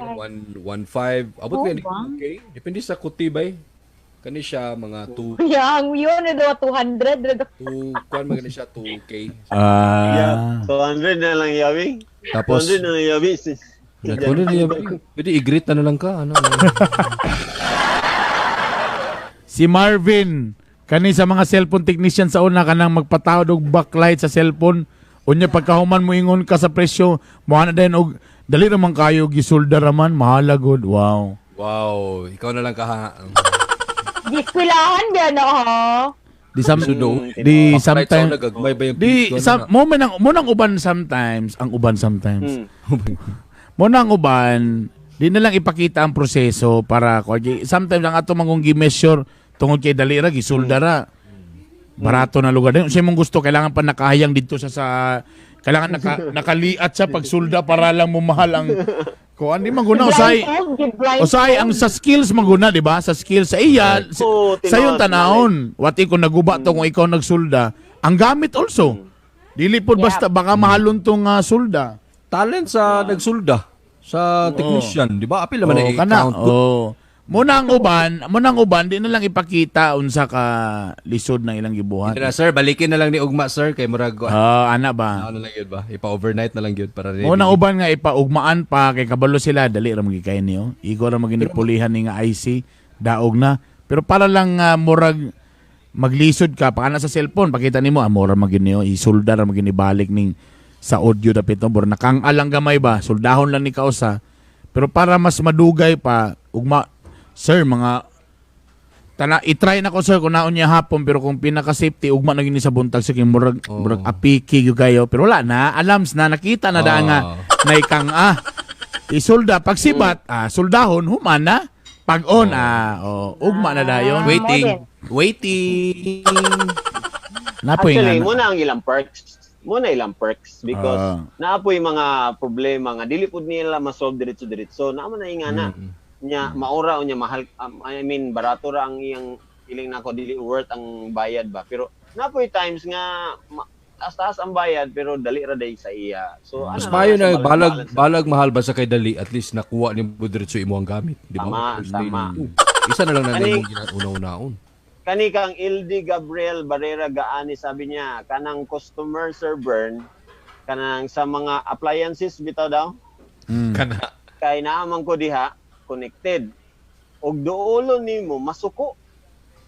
S2: 1 1 5. Abot
S3: Oh,
S2: kaya ni
S3: ba?
S2: okay. Depende sa kuti bay. Kani siya mga 2
S3: Yang yun, ano daw, 200. ano daw.
S2: 2 kuan man gani siya 2K.
S1: Ah.
S4: 200 na lang yabi.
S2: Tapos
S4: 200 na lang yabi.
S2: Pwede niya pwede i-greet na lang ka ano.
S1: Si Marvin, kani sa mga cellphone technician sa una kanang magpatawad og backlight sa cellphone. Unya pagkahuman mo ingon ka sa presyo, mo na din og dali ra man kayo gisulda ra man, mahala gud. Wow.
S2: Wow, ikaw na lang ka ha.
S3: Giskwilahan ba no, ha?
S1: Di some,
S2: Sudo.
S1: di
S2: Backlight sa
S1: sometimes
S2: una, gagmay ba yung
S1: di
S2: picture
S1: some,
S2: na?
S1: mo man ang mo nang uban sometimes, ang uban sometimes. Mo nang uban, di na lang ipakita ang proseso para ko sometimes ang ato mangong gi-measure tungod kay dali ra gisulda ra. Barato na lugar. Din mong gusto kailangan pa nakahayang dito sa kailangan nakaliat siya pagsulda para lang mumahal ang kuan di man guna usay.
S3: Blindfold,
S1: Usay ang sa skills maguna, di ba? Sa skills sa iya,
S4: Oo,
S1: sa iyong
S4: tinuod,
S1: tanahon. What if kung naguba to kung ikaw nagsulda, ang gamit also. Dili po
S3: Yeah.
S1: basta baka mahalon tong sulda.
S2: Talent sa nagsulda sa technician, di ba? Apil naman na
S1: Oh, kana.
S2: i-count.
S1: Oh. Muna ang uban, di na lang ipakita unsa ka lisod na ilang gibuhat.
S2: Hindi na, sir, balikin na lang ni Ugma sir kay murag
S1: Ah, ana ba?
S2: ano lang yun ba? Ipa-overnight na lang yun para ready.
S1: Muna ang uban nga ipaugmaan pa kay kabalo sila dali ra magikay niyo. Igo ra maginipulihan ni nga IC daog na. Pero para lang murag maglisod ka pa kana sa cellphone pakita nimo mura magini isulda ra maginibalik ning sa audio dapit no bur nakang alang gamay ba suldahon lang ni kausa. Pero para mas madugay pa ugma sir mga tana i-try na ko sir kung naon niya hapon pero kung pinaka safety ugma na gini sa buntag sige murag murag apiki gyud kayo pero wala na alams na nakita na daan nga na ikang isulda pag sibat suldahon human na pag on ugma na dayon.
S2: Waiting. Waiting.
S1: Napoy nga
S4: Actually,
S1: na.
S4: muna ang ilang perks. Muna ilang perks because naapoy mga problema nga dili pud nila ma-solve diretso-diretso. Naa man na inga na. Nya maura o nya mahal I mean barato ra ang iyang iling nako dili worth ang bayad ba. Pero naapoy times nga taas-taas ang bayad pero dali ra day sa iya. So ano
S2: Mas maayo na
S4: sa
S2: balag
S4: balance.
S2: balag mahal ba sa kay dali at least nakuha ni mo diretso imo ang gamit, di ba?
S4: Tama, tama.
S2: Isa na lang na
S4: Ani-
S2: imong ginauna-unaon.
S4: Kani kang Ildi Gabriel Barrera Gaani, sabi niya, kanang customer Sir Bern, kanang sa mga appliances bitaw daw,
S2: Kana.
S4: kay naamang ko diha connected. Og duolo nimo masuko.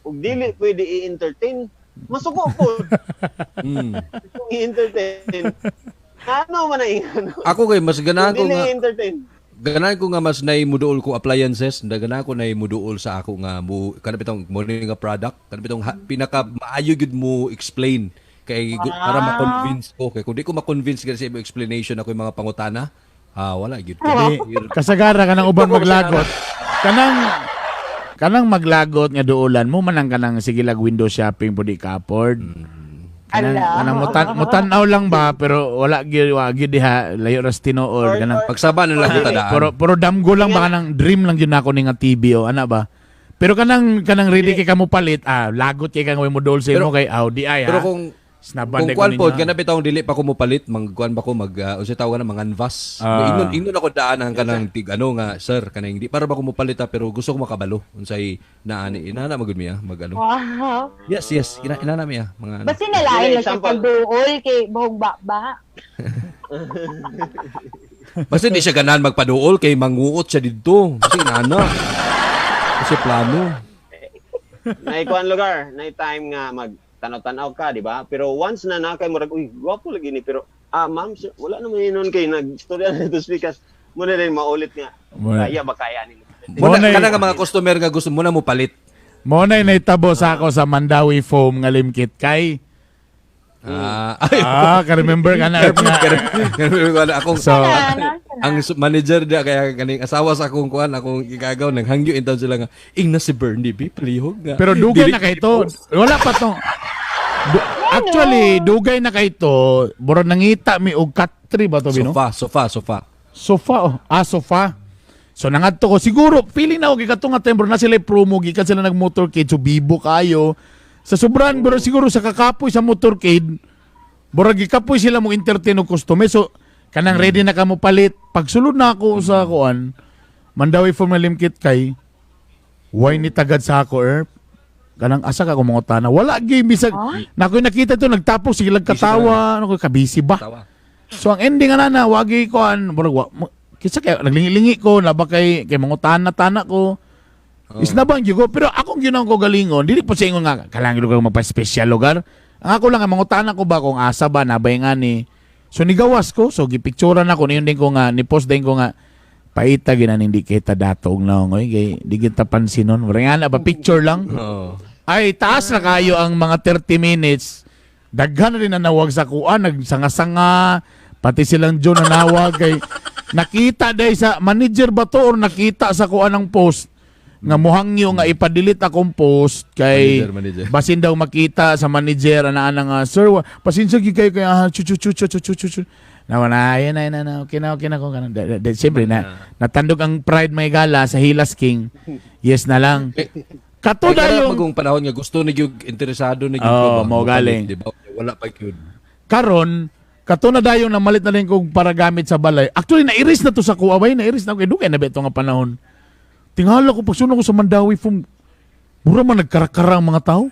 S4: Og dili pwede i-entertain, masuko po. Kung i-entertain. Ano man ang ingano?
S2: Ako kay mas ganahan
S4: Kung
S2: ko
S4: dili
S2: nga
S4: i-entertain.
S2: ganahan ko nga mas naimuduol ko appliances, na ganahan ko naimuduol sa ako nga mo kana bitong mo ni nga product, kana bitong pinaka maayo gyud mo explain kay para ma-convince ko, kay kung di ko ma-convince gyud sa imong explanation ako yung mga pangutana, wala gyud ko.
S1: Di, kasagara kanang uban maglagot. Kanang maglagot nga duolan mo man ang kanang sige lag window shopping pud di ka afford. Kanang
S3: Ala.
S1: kanang mutan-aw lang ba, pero wala gyud, wa gyud diha, layo ras tinuod kanang
S2: Pagsaba na lang kita daan.
S1: Pero damgo lang ba, kanang dream lang gyud nako ni nga TV o ana ba. Pero kanang ready kay ka mo palit, lagot kay kang mo dool sa imo kay Audi ay ha.
S2: Pero kung
S1: Snaban
S2: kung
S1: day ko
S2: kuan pod
S1: ninyo.
S2: kana bitawng dili pa ko mopalit, magkuan ba ko mag unsay tawag na manganvas. Ingnon ako daan ang kanang tig ano nga sir kanang di para ba ko mopalit pero gusto ko makabalo unsay naani inana magud miya mag ano.
S3: Wow.
S2: Yes, yes, inana miya mga ano.
S3: Basta nalain
S4: Dili,
S3: lang siya
S4: example.
S3: pagduol kay buhog ba.
S2: Basta di siya ganahan magpaduol kay manguot siya didto. Kasi inana. Kasi plano.
S4: Naikuan lugar, na time nga mag tanaw-tanaw ka, di ba? Pero once na na kay murag, uy, gwapo lagi ni, pero ma'am, sir, wala naman yun nun kay nagstorya na ito speakers. Muna rin maulit nga.
S1: Muna.
S4: Kaya ba kaya nila?
S2: Muna
S1: Mo na-
S2: kana nga mga customer nga gusto mo na mo palit.
S1: Mo na naitabo sa ako sa Mandawi foam nga limkit kay.
S2: Ay.
S1: Ka-remember ka na, Erp, nga.
S2: Akong
S1: So,
S2: ang manager dia kaya kaning asawa sa akong kuan akong igagaw naghangyo in taon sila nga ing na si Bernie B palihog nga.
S1: Pero dugay
S2: Dili-
S1: na kay ito. Wala pa tong actually dugay na kay ito. Buro nangita mi og katri ba to bino?
S2: Sofa, sofa, sofa.
S1: Sofa oh. Sofa. So nangadto ko siguro feeling na og gikan nga time bro na sila promo gikan sila nag motorcade so bibo kayo. Sa sobran bro siguro sa kakapoy sa motorcade bro gikapoy sila mo entertain og customer. So kanang ready na ka mo palit. Pagsulod na ako sa kuan Mandawi for malimkit kay why ni tagad sa ako erp. Kanang asa ka kumangutana. Wala gyud bisag nakoy nakita to nagtapos sige lang katawa, ano ko kabisi ba.
S2: Tawa.
S1: So ang ending ana na wagi ko an murag wa kinsa kay naglingi-lingi ko na ba kay mangutana tana ko. Is na bang ko pero akong ginang ko galingon dili po sa ingon nga kalang lugar magpa-special lugar. Ang ako lang ang mangutana ko ba kung asa ba nabay nga ni. So nigawas ko, so gipicturan ako niyon din ko nga ni post din ko nga paita ginan hindi kita dato og naong oy kay di kita pansinon. Murag nga na ba picture lang.
S2: Oo.
S1: Ay, taas na kayo ang mga 30 minutes. Daghan na rin nanawag sa kuan, nagsanga-sanga, pati silang John nanawag kay nakita day sa manager ba to or nakita sa kuan ang post nga muhangyo nga ipa-delete akong post kay
S2: Manager, manager.
S1: basin daw makita sa manager ana nga sir pasensya gyud kayo kay chu chu chu chu chu chu chu chu. Na wala na na na okay na ko kanang siyempre na natandog ang pride may gala sa Hilas King. Yes na lang. Kato
S2: Kay kana
S1: dayong
S2: magong panahon nga gusto na gyud interesado na gyud
S1: Oo,
S2: ka ba,
S1: mao galing.
S2: di ba? Wala pa gyud.
S1: Karon kato na dayon namalit na rin kong para gamit sa balay. Actually nairis na to sa kuha bay, nairis na ko dugay na beto nga panahon. Tingala ko pagsunod ko sa Mandawi from mura man nagkarakara ang mga tao.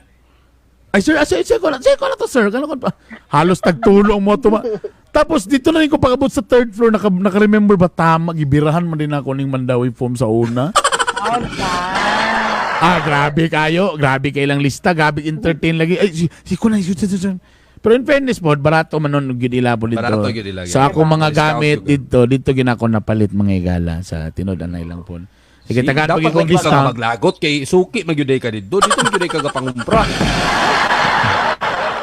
S1: Ay sir, sir, sir, ko na, sir, ko na to sir. Kano ko pa. Halos tagtulo ang mga tuma. Tapos dito na rin ko pag-abot sa third floor, naka-remember ba tama, gibirahan man din ako ning Mandawi foam sa una. Grabe kayo. Grabe kay ilang lista. Grabe entertain lagi. Ay, si ko na. Si. Pero in fairness po, barato man nun gyud ila po dito.
S2: Barato gyud ila,
S1: Sa akong mga
S2: Discount
S1: gamit
S2: gyud.
S1: dito ginako napalit mga igala sa tinud-anay lang po. Sige, tagaan
S2: Dapat
S1: pag ikong
S2: lang ka
S1: discount.
S2: maglagot kay suki magyuday ka dito. Dito magyuday ka gapangumpra.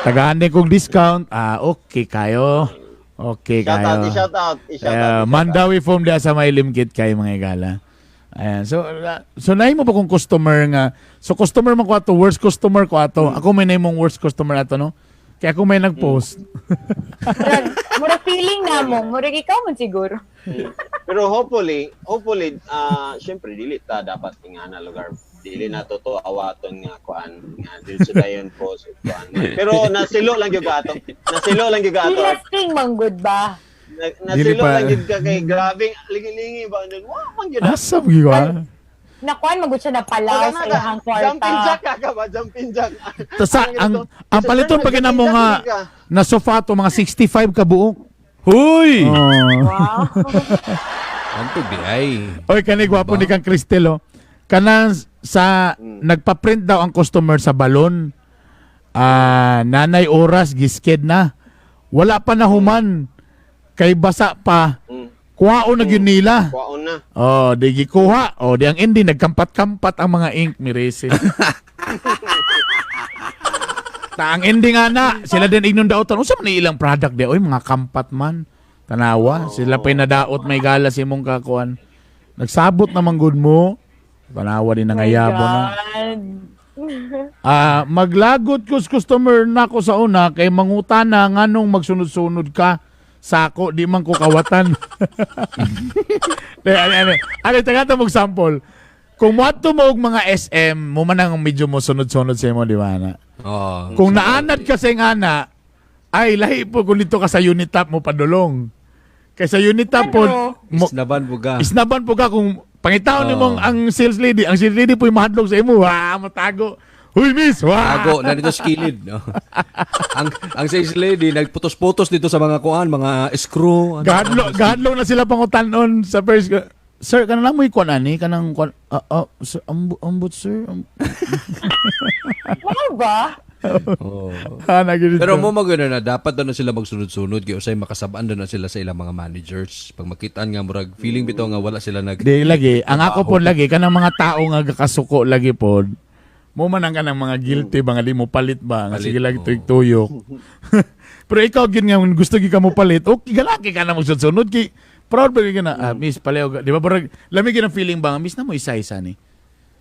S1: Tagaan din kong discount. Okay kayo. Okay
S4: Shout out,
S1: kayo.
S4: i-shout out, i-shout out.
S1: Mandawi foam diya sa may limkit kayo mga igala. Ayan. So, so naay mo ba kung customer nga? So, customer man ko ato, worst customer ko ato. Ako may naimong worst customer ato, no? Kaya ako may nag-post.
S3: Mura feeling na mo. Mura ikaw man siguro.
S4: Pero hopefully, syempre dili ta dapat nga na lugar. Dili na to awaton nga kuan nga dili sa dayon post kuan. Pero nasilo lang gyud ato. Nasilo lang gyud ato.
S3: Hilas King man good ba?
S4: Nasilo lang gyud ka kay grabing lingi-lingi ba nun. Wa man gyud.
S1: Asa mo gyud?
S3: Nakuan magud siya na palaw sa iyang kwarta.
S4: Jumping jack ka ba? Jumping jack.
S1: Tasa, ang paliton pa ginamo nga na sofa to mga 65 ka buok.
S2: Huy!
S1: Oh.
S3: Wow.
S2: Antog di ay.
S1: Oy, kani gwapo ni kang Cristel oh. Kanang sa nagpa-print daw ang customer sa balon. Ah, nanay oras gisked na. Wala pa na human. Kay basa pa. Kuhaon na gyud nila.
S4: Kuwaon na.
S1: Oh, di gikuha. Oh, di ang ending nagkampat-kampat ang mga ink mirese. Ta ang ending ana, sila din ignon daotan. Unsa man ilang product di oy mga kampat man. Tanawa, sila pa'y nadaot may gala sa imong kakuan. Nagsabot naman gud mo. Tanawa din
S3: Oh
S1: ang ayabo na.
S3: God.
S1: Ah, maglagot kus customer nako sa una kay mangutana nganong magsunod-sunod ka sako di man ko kawatan. Di, ano, ano, ano, taga ta mong sample. Kung moadto mo og mga SM, mo man ang medyo mo sunod-sunod sa imo, di ba na?
S2: Oh.
S1: Kung naanad ka sa ingana, ay lahi po kung dito ka sa Unitap mo padulong. Kay sa Unitap po,
S3: Ano?
S1: mo,
S2: Isnaban mo ka.
S1: isnaban po ka kung pangitaon
S2: Oo.
S1: nimong ang sales lady po yung mahadlok sa imo, wa matago. Huy miss, wa.
S2: Tago na dito sa kilid. No? Ang sales lady nagputos-putos dito sa mga kuan, mga screw. Ano,
S1: Gahadlo na sila pangutanon sa first. Sir, kanang lang mo ikuan ani kanang kuan sir, ambot sir.
S3: Wow ba?
S2: Oh.
S1: Ah, nagilid
S2: Pero
S1: ko.
S2: mo magano na dapat daw na sila magsunod-sunod kay usay makasabaan daw na sila sa ilang mga managers. Pag makitaan nga murag feeling bitaw nga wala sila nag
S1: Di lagi, ang ako po lagi kanang mga tao nga gakasuko lagi pod. Mo man ang kanang mga guilty ba nga di mo palit ba nga
S2: Palit,
S1: sige lagi
S2: oo.
S1: tuyok-tuyok. Pero ikaw gin nga gusto gyud ka mo palit, okay galaki ka na magsunod kay proud ba gyud ka na ah, miss paleo di ba barag lami gyud ang feeling ba nga miss na mo isa-isa ni.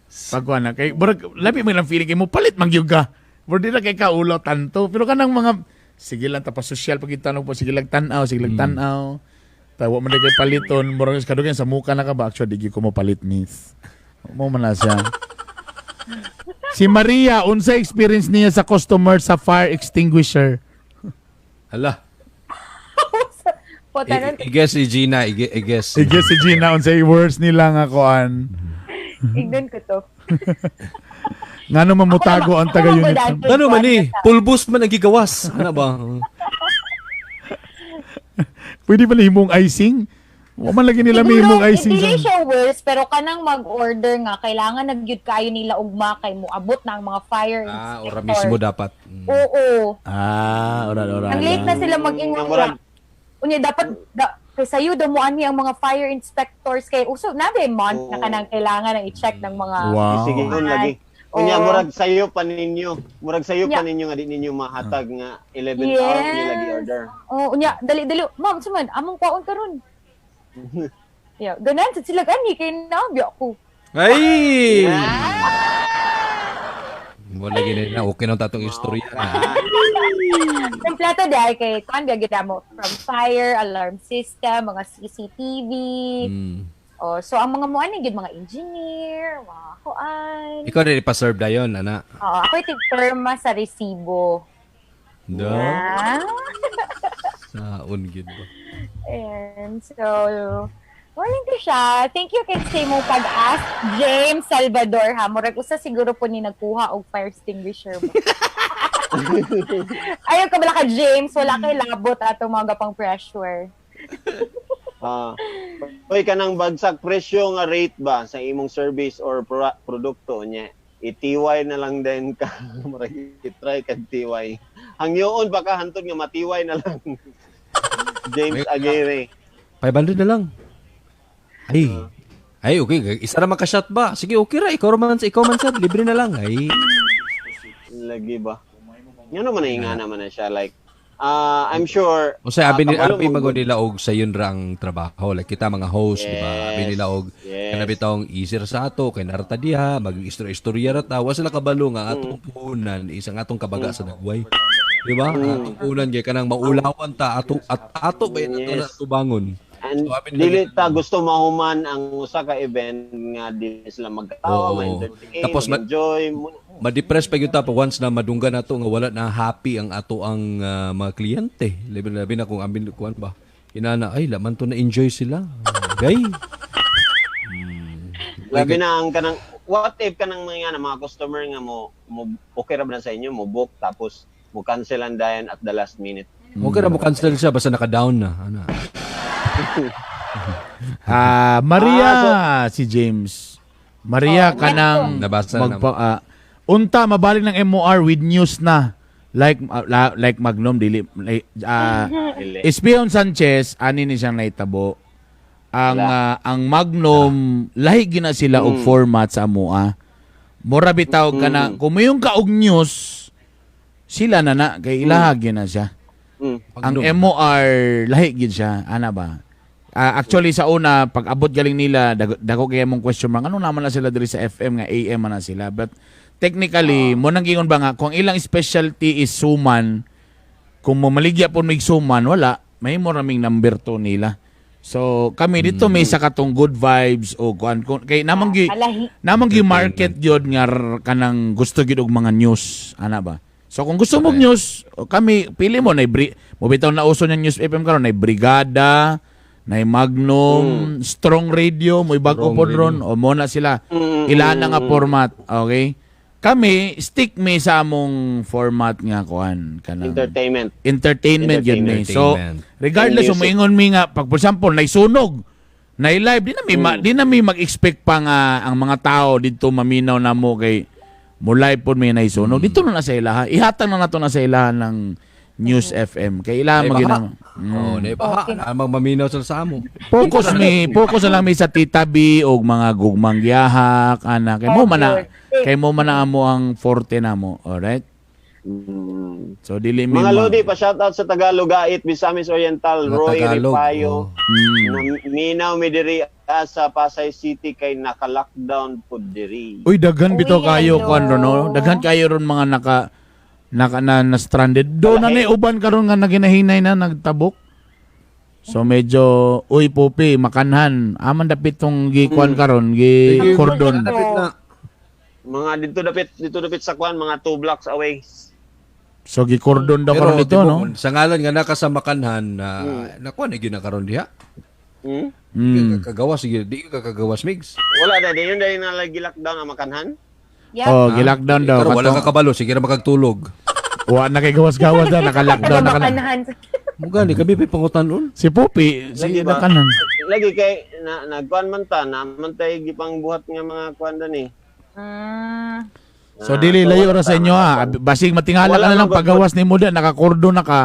S1: Pagkuha na kay barag lami mo ang feeling kay mo palit man gyud ka. Pero di na kay kaulo tanto pero kanang mga sige lang tapas social pag itanong po sige lang tan-aw, sige lang tan-aw. Tawa man di kay paliton, murag kadugan sa muka na ka ba actually di gyud ko mo palit miss. Mo man na siya. Si Maria, unsa experience niya sa customer sa fire extinguisher?
S2: Hala.
S3: Putanan,
S2: I-guess si Gina, i-guess.
S1: Sige si Gina, unsa words nila nga koan.
S3: ignon ko to.
S1: Ngano mamutago ang taga
S3: Ako
S1: unit.
S3: magudaan.
S2: Ano man eh, pulbos man ang gigawas. Ano ba?
S1: Pwede ba himong icing? Wa man lagi nila may himong icing
S3: Dili
S1: sa.
S3: siya worse, pero kanang mag-order nga, kailangan nagyud kayo nila ugma kay moabot na ang mga fire
S2: Ah,
S3: inspector.
S2: ora mismo dapat. Mm.
S3: Oo.
S1: Ah, ora ora.
S3: Ang late na sila mag-ingon
S4: Murag-
S3: nga. Unya dapat kay sayo daw mo ani ang mga fire inspectors kay uso na ba month na
S4: Oo.
S3: kanang kailangan ang i-check ng mga
S1: Wow.
S4: Sige nun lagi.
S3: Oo.
S4: Unya murag sayo pa ninyo. Murag sayo pa
S3: Nya.
S4: ninyo nga di ninyo mahatag nga 11
S3: Yes.
S4: hour nila gi-order.
S3: Oh, unya dali dali ma'am suman among kwaon karon. Yeah, ganan sa sila gani kay naabya ko.
S2: Ay! Wala gini na okay na tatong istorya na.
S3: Kompleto dahil kay kuan biya gid mo from fire alarm system, mga CCTV.
S2: Mm.
S3: Oh, so ang mga muan gid mga engineer, mga kuan.
S2: Ikaw rin ipa-serve dayon, ana.
S3: Oo, ako tigperma sa resibo.
S2: Do.
S3: Yeah.
S2: Saon gid ba?
S3: And so, morning to siya. Thank you kay sa imong pag-ask, James Salvador ha. Murag usa siguro po ni nagkuha og fire extinguisher ba. Ayaw ka bala ka, James. Wala kay labot ato mga gapang pressure.
S4: Ah. Oy kanang bagsak presyo nga rate ba sa imong service or produkto nya. Itiway na lang din ka. Murag i-try kag tiway. Hangyoon baka hantod nga matiway na lang. James Aguirre.
S2: 500 na lang. Ay. Ay, okay. Isa ra man ka shot ba? Sige, okay ra. Ikaw ra man sa ikaw man sad, libre na lang. Ay.
S4: Lagi ba? Ngano man na ingana man na siya like I'm sure
S2: O sa abi ni
S4: kabalo
S2: abi
S4: mong-
S2: magod nila og sayon ra ang trabaho. Like kita mga host, di ba? Abi nila og kana bitawng easy ra sa ato kay narata diha, mag istorya ra ta. Wa sila kabalo nga atong puhunan isang atong kabaga sa dagway. Di ba? Atong puhunan kay kanang maulawan ta ato at ato ba ato na tubangon.
S4: And
S2: So, abi nila
S4: dili ta gusto mahuman ang usa ka event nga dili sila magkatawa,
S2: Oo.
S4: ma-entertain,
S2: Tapos
S4: mag-enjoy.
S2: Ma-depress pa gyud ta pa once na madunggan nato nga wala na happy ang ato ang mga kliyente. Labi na labi na kung amin kuan ba. Inana ay laman to na enjoy sila. Gay.
S4: Labi na ang kanang what if kanang mga na mga customer nga mo okay ra ba na sa inyo mo book tapos mo cancel ang dayon at the last minute?
S2: Okay ra mo cancel siya basta naka-down na. Ano?
S1: Ah, Maria, si James. Maria
S3: Oh,
S1: kanang
S2: Nabasa na.
S1: magpa unta mabalik ng MOR with news na like Magnum dili like,
S4: Dili.
S1: Espion Sanchez ani ni siyang naitabo ang Magnum lahi gina sila og format sa amoa. Mura bitaw ka na kung mayon ka og news sila na na kay ilahag gyud na siya. Ang MOR lahi gid siya, ana ba? Ah, actually sa una pag abot galing nila dako kay mong question mark ano naman na sila diri sa FM nga AM man na sila, but technically mo nang gingon ba nga kung ilang specialty is suman, kung mamaligya po mig suman wala may mo raming number 2 nila. So kami dito may sa katong good vibes o kuan kung kay namang gi
S3: Alahi.
S1: namang gi market gyud nga kanang gusto gyud og mga news ana ba. So kung gusto mo og news o kami pili mo na mo bitaw na uso niyang news FM karon, nay Brigada, nay Magnum, Strong Radio mo bag-o
S2: Strong
S1: pod ron o mo na sila ilan na nga format, okay? Kami stick mi sa among format nga kuan kanang
S4: Entertainment.
S1: Entertainment yun ni. So,
S2: Entertainment.
S1: regardless,
S4: And music.
S1: umiingon mi nga, pag for example, naisunog, nai-live, di na mi mag-expect pa nga ang mga tao dito maminaw na mo kay mo live po mi naisunog. Dito na na sa ilaha. Ihatag na nato na sa ilaha ng News FM. Kay ilaha
S2: Ay,
S1: magina.
S2: baha. Oh, na baha. Amang maminaw sa amo.
S1: Focus na lang mi sa Tita B og mga gugmang giyahak, ana. Kay mo man na amo ang forte na mo. Alright? So dili mi
S4: Mga Lodi, pa shoutout sa Tagalog, Gait, Misamis Oriental,
S2: Mga
S4: Roy
S2: Tagalog,
S4: Ripayo.
S2: oh.
S4: Minaw mi diri sa Pasay City kay naka-lockdown pud diri.
S1: Uy, daghan bitaw
S3: Uy,
S1: kayo
S3: hello.
S1: kuan ron, no? Daghan kayo ron mga naka naka na, na stranded. Do na ni uban karon nga naginahinay na nagtabok. So medyo uy Pupi makanhan. Aman dapit tong gi kuan karon gi cordon.
S2: Dapit na.
S4: Mga dito dapit sa kuan, mga 2 blocks away.
S1: So gi cordon daw karon dito, no?
S2: Sa ngalan nga naka sa makanhan na nakuha na gyud na karon diha. Di ka kagawas sige, di ka kagawas migs.
S4: Wala na din yun dahil na lagi lockdown ang makanhan.
S3: Yeah.
S1: Oh, gi lockdown daw.
S2: Pero wala
S1: Katong-
S2: ka kabalo, sige ra makagtulog.
S1: Wa na kay gawas-gawas na naka-lockdown na kana.
S3: Makanhan.
S2: Mo gani kami pay pangutanon.
S1: Si Pupi, si
S4: Lagi ba?
S1: nakanan.
S4: Lagi kay na nagkuan man ta, na man tay gipang buhat nga mga kuan dani.
S1: So dili
S4: Ah,
S1: layo
S4: so
S1: ra sa
S4: wala
S1: inyo
S4: ta,
S1: ha. Basig matingala
S4: Wala
S1: ka na lang
S4: man gud-
S1: pagawas nimo da naka-cordon na ka.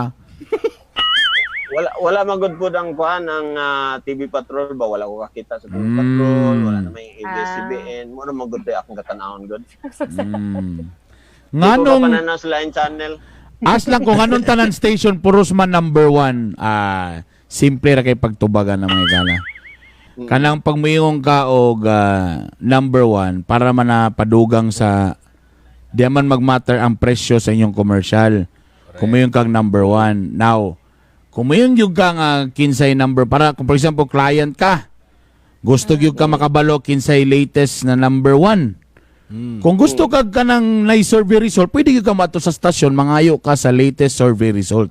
S4: Wala wala magud pud ang kuan ang TV Patrol ba, wala ko kakita sa TV Patrol, wala na may ABS-CBN, mo na magud tay akong katanawon gud.
S1: Nganong
S4: pa na sa line channel.
S1: As lang kung anong tanan station puros man number one, simple ra kay pagtubagan ng mga igala. Kanang pagmuyong ka og number one para man na padugang sa di man magmatter ang presyo sa inyong commercial. Kung muingon kang number one. Now, kung muingon gyud ka nga kinsay number para kung for example client ka, gusto gyud ka makabalo kinsay latest na number one. Kung gusto ka kanang na survey result, pwede gyud ka maadto sa stasyon mangayo ka sa latest survey result.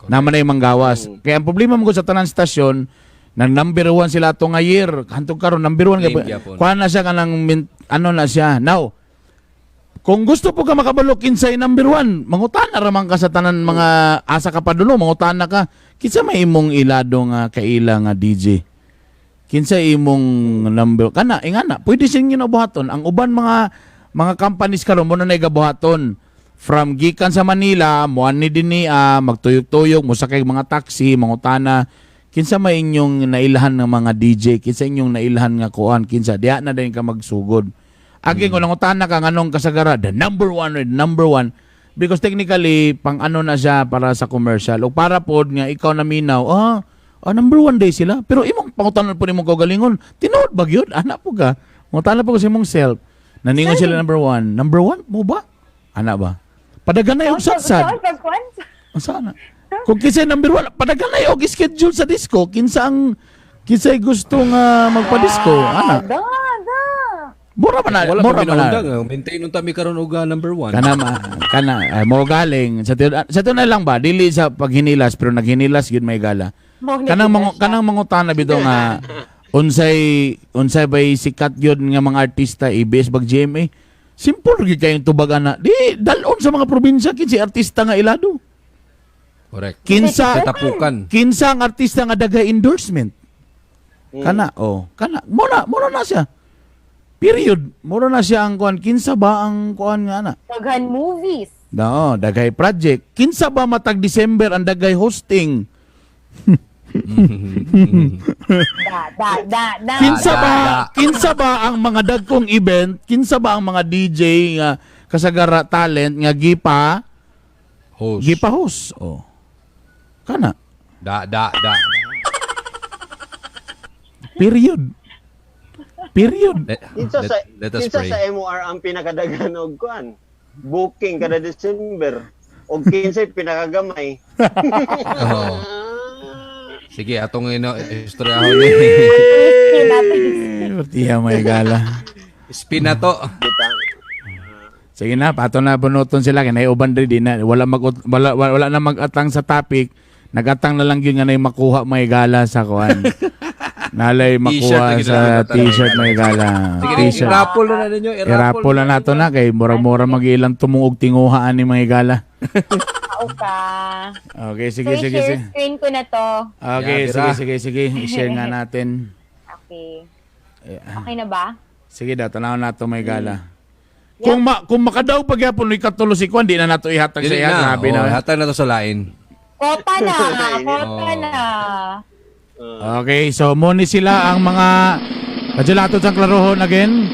S1: Naman na yung manggawas. Kaya ang problema mo sa tanan stasyon, nang number one sila ato nga year, hantog karon number one
S2: Claim
S1: kay
S2: gyapon.
S1: kuha na siya kanang ano na siya. Now, kung gusto po ka makabalo kinsay number one, mangutana ra man ka sa tanan mga asa ka padulo, mangutana ka. Kinsa may imong ilado nga kaila nga DJ? Kinsa imong number kana ingana pwede siyang ginabuhaton ang uban mga companies karon mo na nagabuhaton from gikan sa Manila mo ani dinhi magtuyok-tuyok mo sakay mga taxi mangutana kinsa may inyong nailhan ng mga DJ, kinsa inyong nailhan nga kuan, kinsa diha na din ka magsugod. Agi kung nangutana ka nganong kasagara the number one the number one because technically pang ano na siya para sa commercial o para pod nga ikaw naminaw, number one day sila, pero imong pangutanan po nimong kaugalingon, tinuod ba gyud ana po ka mangutana po sa imong self naningon sila number one, number one mo ba ana ba padagan na yung satsad.
S3: Saan pagkuan?
S1: Sana. Kung kinsa number one, padagan na yung schedule sa disco, kinsa ang kinsay gusto nga magpa-disco, ana.
S3: Da, da.
S1: Mura man na,
S2: Wala
S1: mura
S2: pa
S1: man na.
S2: minaundang. Maintain unta mi karon og number one.
S1: Kana kana ay, mo galing sa tiyo na lang ba dili sa paghinilas pero naghinilas gyud may gala.
S3: Mo na
S1: Kanang
S3: gyud
S1: mangu,
S3: siya.
S1: kanang mangutana bitaw nga Unsay unsay bay sikat yun nga mga artista, ABS bag GMA. Simple gyud kayong tubag ana. Di dalon sa mga probinsya kinsa artista nga ilado.
S2: Correct.
S1: Kinsa
S2: Katapukan.
S1: kinsa ang artista nga daghay endorsement. Kana oh, kana mo na siya. Period. Mura na siya ang kuan, kinsa ba ang kuan nga ana?
S3: Daghan movies.
S1: Dao, daghay project. Kinsa ba matag December ang daghay hosting?
S3: Da, da, da, da.
S1: Kinsa
S2: Da,
S1: ba
S2: da.
S1: kinsa ba ang mga dagkong event? Kinsa ba ang mga DJ nga kasagara talent nga gipa
S2: Host.
S1: gipa host? Oh. Kana.
S2: Da, da, da.
S1: Period. Period.
S2: Let,
S4: Kinsa
S2: let,
S4: sa
S2: let us
S4: kinsa
S2: pray.
S4: sa MOR ang pinakadaghan og kuan? Booking kada December. Og kinsay pinakagamay.
S2: Oo. Sige, atong ino istoryahon ni.
S3: Spin natin.
S1: Tiya may gala.
S2: Spin na to.
S4: Bitaw.
S1: Sige na, pato na bunuton sila kay nay uban diri di na wala mag wala, wala na magatang sa topic. Nagatang na lang yun nga nay makuha may gala sa kuan. Nalay makuha
S2: T-shirt,
S1: sa t-shirt may gala.
S2: Sige,
S1: T-shirt.
S2: i-raffle na na ninyo.
S1: I-raffle na nato na kay mura-mura mag-ilang tumungog tinguhaan ni mga gala.
S3: Tao ka.
S1: Okay, sige,
S3: So,
S1: sige,
S3: i-share
S1: sige.
S3: screen ko na to.
S1: Okay,
S2: Yeah,
S1: sige,
S2: tira.
S1: sige, sige. I-share nga natin.
S3: Okay. Okay na ba?
S1: Sige daw, tanaw na to may gala. Kung makadaw pagyapon ni katulo si Kwan, di na nato ihatag sa
S2: Dili
S1: iya.
S2: na.
S1: Grabe
S2: Oh,
S1: na.
S2: hatag na to sa lain.
S3: Kota na. Kota
S2: Oh.
S3: na.
S1: Okay, so muni sila ang mga Kajulato sa klarohon again.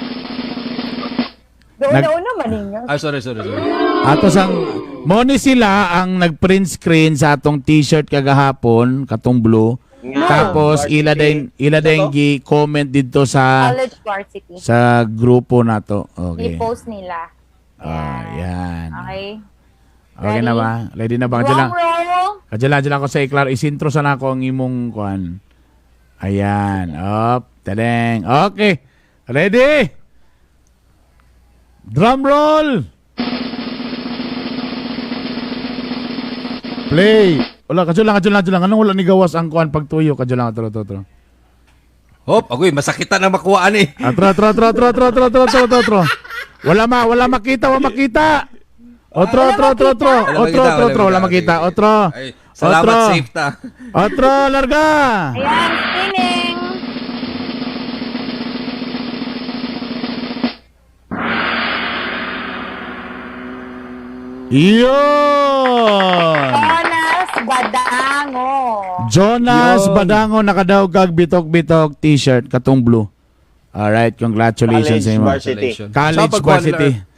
S3: Doon
S1: Nag-
S3: na una maninyo.
S2: Ah, sorry, sorry, sorry.
S1: Ato sang muni sila ang nag-print screen sa atong t-shirt kagahapon, katong blue.
S4: Nga,
S1: Tapos
S4: varsity.
S1: ila din gi comment dito sa
S3: College varsity.
S1: sa grupo nato. Okay.
S3: I-post nila.
S1: Ah, yan.
S3: Okay.
S1: Okay na ba? Ready na ba?
S3: Drum
S1: Kadyo lang.
S3: roll.
S1: Kadyo lang, ako sa iklar. Isintro sana ako ang imong kuan. Ayan. Up. Tadeng. Okay. Ready? Drum roll! Play. Wala, kadyo lang, kadyo lang, kadyo lang. Anong wala ni gawas ang kuan pagtuyo? Kadyo lang, atro, atro, atro.
S2: Hop, agoy, masakitan na makuhaan eh.
S1: Atro, atro, atro, atro, atro, atro, atro, atro, atro, atro. Wala makita, wala makita. Otro, otro, otro, otro.
S2: Wala
S1: Otro,
S2: makita,
S1: otro, otro, wala makita. Otro.
S2: Ay, salamat,
S1: Otro.
S2: safe ta.
S1: Otro, larga.
S3: Ayan, spinning.
S1: Iyon!
S3: Jonas Badango.
S1: Jonas
S2: Yun.
S1: Badango nakadaw kag bitok-bitok t-shirt katong blue. Alright, congratulations
S4: College
S1: sa imo.
S4: varsity.
S1: College
S2: Sa pagkuhan
S1: varsity.
S2: nila,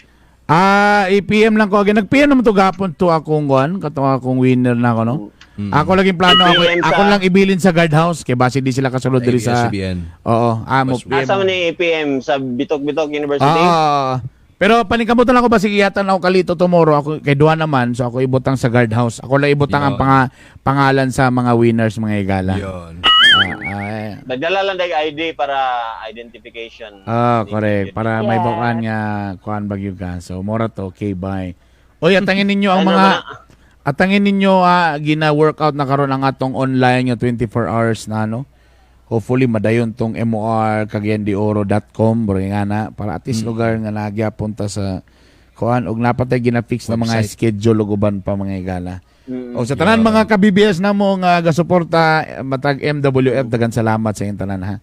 S1: Ah, i-PM lang ko again. Nag-PM naman to gapon to akong kuan, katong akong winner na ako no. Ako laging plano ako,
S4: I-PM
S1: ako lang ibilin sa guardhouse kay base di sila kasulod diri sa
S2: ABS-CBN.
S1: Oo, amo PM.
S4: Asa man ni APM sa Bitok-Bitok University?
S1: Ah, pero paningkamutan ako ba sige yatan ako kalito tomorrow ako kay duha naman so ako ibutang sa guardhouse. Ako lang ibutang ang
S2: Yun.
S1: pangalan sa mga winners mga igala.
S2: Yun.
S1: Ah,
S4: Nagdala lang dag ID para identification.
S1: Correct. Para may
S3: Yes.
S1: bukan nga kuan bagyo ka. So mora to, okay, bye. Oy, atangin ninyo ang
S4: Ano
S1: mga
S4: ba
S1: atangin ninyo gina-workout na karon ang atong online nga 24 hours na ano. Hopefully madayon tong MOR cagayandeoro.com bro nga na para at least lugar nga nagyapon ta sa kuan og napatay gina-fix na mga
S2: Website.
S1: schedule ug uban pa mga igala.
S4: Mm.
S1: O sa tanan mga ka-BBS namo nga gasuporta matag MWF dagan salamat sa inyong tanan ha.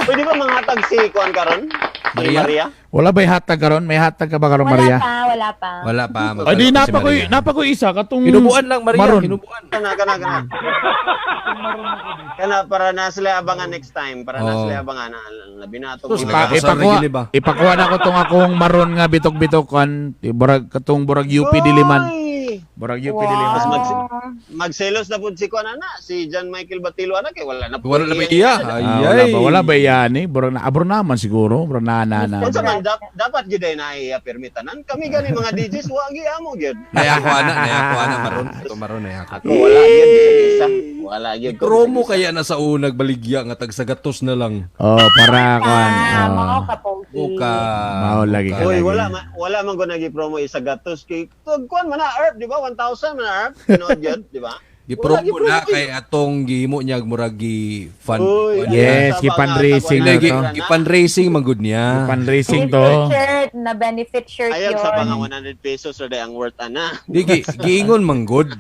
S4: Pwede ba manghatag si Kuan karon? Si
S2: Maria?
S4: Maria?
S1: Wala ba'y hatag karon? May hatag ka ba karon
S3: Wala
S1: Maria?
S3: pa, wala pa.
S2: Wala pa.
S1: Ay di
S2: magkano si
S1: napa ko
S2: Maria.
S1: napa ko isa katong
S2: Hinubuan lang, Maria.
S1: Maroon.
S2: Hinubuan.
S4: Kana kana kana. Kana para na sila abangan next time, para na
S2: Oo.
S4: sila abangan na labi na atong
S2: Sus,
S4: mga-
S2: Nagkakasal na gini ba?
S1: Ipakuha na ko tong akong maroon nga bitok-bitok kan burag katong burag UP Diliman.
S4: Oy!
S1: Burag UP
S3: Wow.
S1: Diliman.
S4: Magselos na pud si Kuan ana, si John Michael Batilo ana kay wala na pud
S2: Wala na ba iya? Ay,
S1: Ah, wala
S2: ay.
S1: ba wala ba yan eh? Burag na abro naman siguro, burag na na na.
S4: Unsa man dapat gyud ay na iya permitanan kami gani mga DJs wa gi amo gyud.
S2: Naya ako, ana. Naya ako, ana. Maron. Ito, maron. Naya ako.
S4: Ako wala gyud bisag isa. Wala gyud ko.
S2: Promo
S4: bisag isa.
S2: kaya na sa unag baligya nga tag sa gatos na lang.
S1: Oh, para kuan.
S3: Ah,
S1: Oh.
S3: mao ka, Pogi.
S2: Buka.
S1: Mao lagi ka.
S4: Uy,
S1: lagi.
S4: wala man ko nagi promo isa gatos kay tug kuan man na ERP, di ba? 1,000 man na ERP. Tinuod gyud, di ba?
S2: Gipromo na kay atong gihimo niya murag gi fund.
S1: Yes, gi-fundraising na to.
S2: Gi-fundraising man gud niya.
S1: Fundraising to.
S3: Shirt na benefit shirt
S4: Ayaw
S3: yun.
S4: sa mga 100 pesos or ang worth ana.
S2: Di giingon man gud.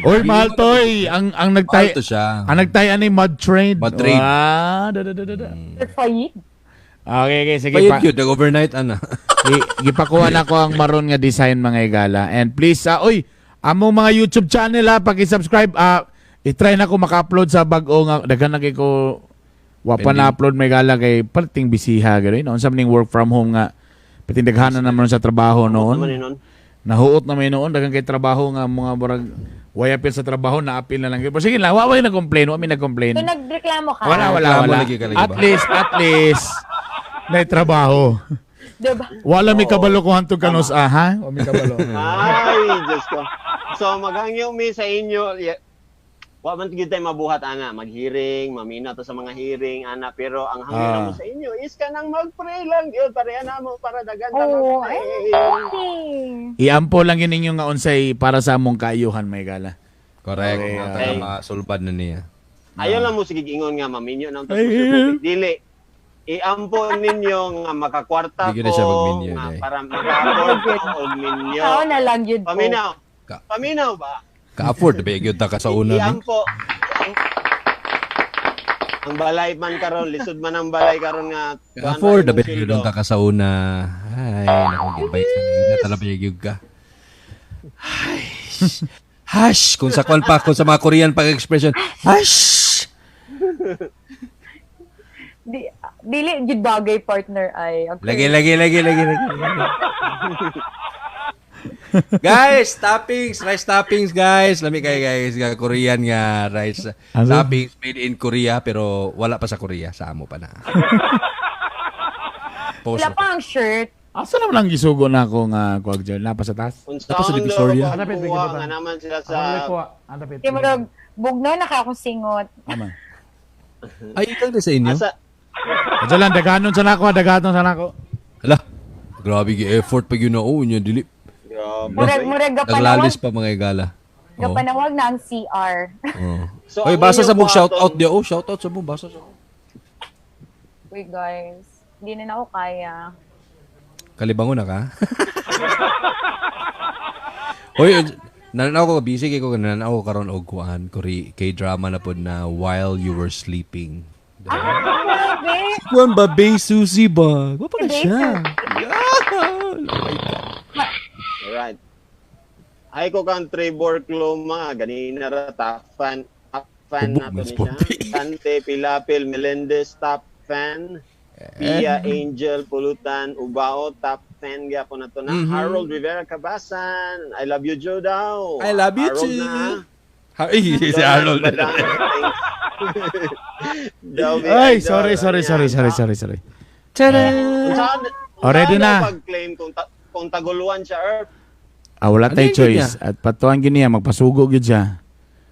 S1: Oy, mahal to oy. Ang nagtay
S2: Mahal to siya.
S1: Ang nagtay ani mud trade.
S2: Mud trade.
S1: Ah, da da da da.
S3: Fayid.
S1: Okay, sige
S2: Payid
S1: pa.
S2: yun, nag-overnight ana.
S1: Gipakuha na ko ang maroon nga design mga igala. And please, oy, among mga YouTube channel ha, paki-subscribe, i-try na ko maka-upload sa bag-o nga daghan na kay ko wa pa na-upload may gala kay perting bisiha gano'n. Noon sa maning work from home nga perting daghanan naman sa trabaho noon. Nahuot na may noon daghan kay trabaho nga mga murag way apil sa trabaho na apil na lang. Pero sige lang, wa way nag-complain, wa mi nag-complain.
S3: So nagreklamo ka?
S1: Wala. At least na trabaho.
S3: Diba?
S1: Wala mi kabalo kung hantog kanos aha. Wa mi kabalo.
S4: Ay, Diyos ko. So maghangyo mi sa inyo. Wa man gyud tay mabuhat ana, maghearing, mamina to sa mga hearing ana, pero ang hangyo namo sa inyo is kanang magpray lang gyud pareha namo para dagan ta
S3: magpray.
S1: Iampo lang yun ninyo nga unsay para sa among kaayuhan may gala.
S2: Correct. Okay, masulbad na niya.
S4: Ayaw lang mo sige ingon nga maminyo nang tapos dili. Iampo ninyo nga makakwarta ko nga para maka-afford ko og minyo.
S3: Sao na lang yun po.
S4: Paminaw. Paminaw ba?
S2: Ka-afford ba gyud ta ka sa una ni?
S4: Iampo. Ang balay man karon, lisod man ang balay karon nga.
S2: Ka-afford ba gyud ta ka sa una? Ay, nako gibay sa ina talaga gyud ka. Ay. Hash kung sa kwan pa kung sa mga Korean pag expression. Hash.
S3: Dili gyud bagay partner ay.
S2: Okay. Lagi. Guys, toppings, rice toppings guys. Lami kay guys nga Korean nga rice toppings made in Korea pero wala pa sa Korea, sa amo pa na.
S3: Wala pa ang shirt.
S1: Asa naman ang gisugo na ako nga kuwag dyan? Napa sa taas?
S2: Napa sa Divisoria.
S4: Nga naman sila sa...
S3: Di mo rog, bugno na ka akong singot.
S1: Ama.
S2: Ay, ikaw na sa inyo?
S1: Diyan lang, daganon sa nako, daganon sa nako.
S2: Hala, grabe gi-effort pag yun na niya, dili.
S3: Murag
S2: naglalis pa mga igala.
S3: Gapanawag na ang CR.
S4: So,
S2: oy, basa sa mong shoutout niya. Oh, shoutout sa mong, basa sa mong.
S3: Wait guys, hindi na ako kaya.
S2: Kalibango na ka? Hoy, nananaw ko, busy kay ko, nananaw ko karon og kuan, K-drama na pod na While You Were Sleeping.
S3: Ah, grabe!
S2: Kuan ba, Bae Suzy ba? Kwa pa ka siya? Yeah! Oh my God.
S4: Alright. Ay ko kang Trevor Cloma, ganina ra, top fan na to ni siya. Dante, Pilapil, Melendez, top fan. Pia, Angel, Pulutan, Ubao, top fan gyapon na to na. Mm-hmm. Harold Rivera Cabasan, I love you, Joe daw.
S2: I love you
S4: Harold
S2: too.
S4: Na.
S2: Si Harold.
S1: Ay, sorry.
S2: Tada!
S1: Already na.
S4: Pag-claim kung taguluan siya, Earth.
S1: Ah, wala tayo choice. At patuan gini niya, magpasugo gyud siya.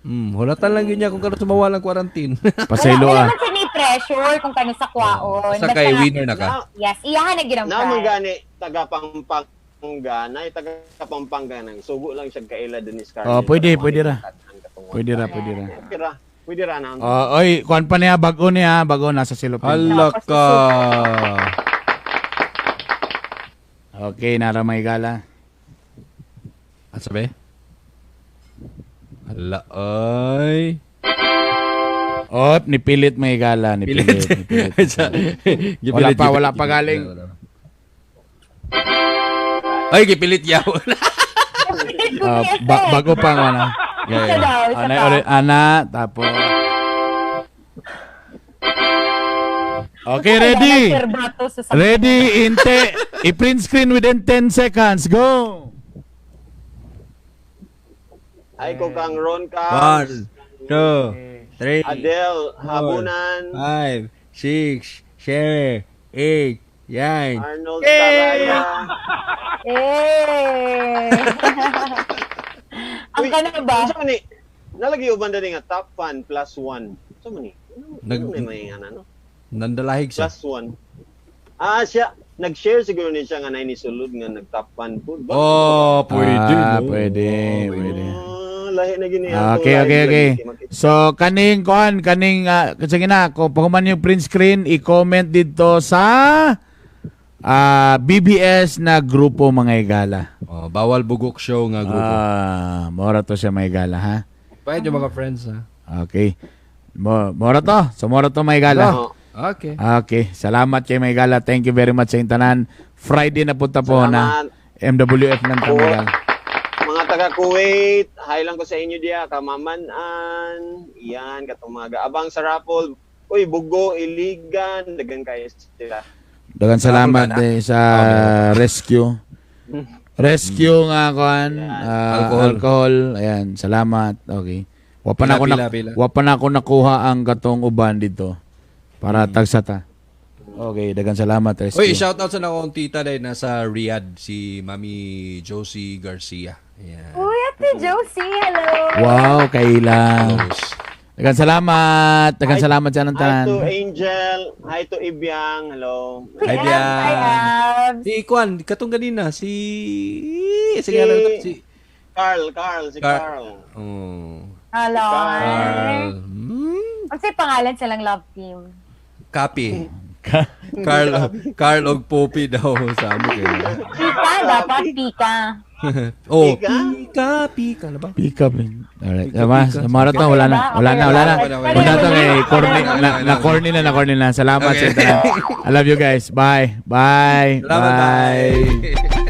S2: Hulatan lang yun niya kung kano tumawa lang quarantine.
S1: Pasaylo ah.
S3: Wala naman siya may pressure kung kano sa kwaon.
S2: Basta kay winner na ka.
S3: Yes, iyahan na ginang prize.
S4: Naman gani, taga Pampanga, na taga Pampanga nang sugo lang siya kaila din ni Scarlett.
S1: Oh, pwede ra. Pwede ra.
S4: Pwede ra na.
S1: Oh, oy, kuan pa niya bago niya, bago nasa silopin.
S2: Hala ka.
S1: Okay, nara may gala.
S2: At sabi? Hala, ay.
S1: Oh, nipilit may gala, nipilit. Wala pa galing.
S2: Ay, gipilit yaw.
S1: Bago pa nga na. Yeah. Ana, tapos. Okay, ready. Ready, inte. I-print screen within 10 seconds. Go!
S4: Ay ko kang Ron Cubs.
S2: 1, 2, 3,
S4: Adele, Habunan.
S2: 5, 6, 7, 8, 9.
S4: Arnold Taraya.
S3: Eh! Ang ka na ba?
S4: Saan ni? Nalagi uban dali nga top fan plus 1. Saan ni? Ano?
S2: Nandalahig siya.
S4: Plus 1. Ah, siya. Nag-share siguro ni siya nga na inisulod nga nag-top fan po.
S2: Oh, pwede.
S1: Ah, pwede.
S4: Lahi na gini.
S1: Okay. So kaning kuan, kaning sige na, kung paghuman yung print screen, i-comment dito sa BBS na grupo, mga igala.
S2: Oh, Bawal Bugok Show nga grupo.
S1: Ah, mora to siya, mga igala, ha.
S2: Pwede yung mga friends ha.
S1: Okay. Mora to. So mora to, mga igala.
S4: Oh.
S2: Okay.
S1: Okay, salamat kay mga igala. Thank you very much sa inyong tanan. Friday na punta po na
S4: Salamat.
S1: MWF ng Tamagal.
S4: Mga taga Kuwait, hi lang ko sa inyo diya, kamamanan. Iyan, katumaga. Abang sa raffle. Uy, Bugo, Iligan, dagan kayo sila.
S1: Dagan salamat
S2: Raffle ka na?
S1: eh, sa rescue. Rescue nga kuan,
S2: Alcohol.
S1: Alcohol. Ayan, salamat. Okay. Wa pa na
S2: Pila,
S1: ako na,
S2: pila, pila.
S1: wa pa na ako nakuha ang katong uban dito para tagsa ta. Okay, dagan salamat, rescue.
S2: Uy, shout out sa nakong tita dahil nasa Riyadh, si Mami Josie Garcia. Ayan.
S3: Uy, Ate Josie, hello!
S1: Wow, kaila.
S2: Close.
S1: Dagan salamat. Dagan salamat sa anong
S4: Hi
S1: tanan.
S4: to Angel, hi to Ibyang, hello.
S2: Hi,
S3: Abs,
S2: Bian.
S3: hi, Abs.
S2: Si Kwan, katong ganina, si... Sige, ano to? Si...
S4: Carl, Carl, si Carl.
S2: Oh.
S3: Hello.
S2: Carl.
S3: Ano sa'yo pangalan silang love team?
S2: Kapi. Carl, Carl og Poppy daw sa amo kayo.
S3: Pika, dapat pika.
S2: Oh,
S4: Pika?
S2: pika, pika na ba?
S1: Pick up. Alright. Tama, tama to. Wala na. Wala na, wala na. Wala to kay corny. Na, corny na, na corny na. Salamat
S2: Okay.
S1: sa tanan. I love you guys. Bye. Bye.
S2: Salamat,
S1: Bye.
S2: bye.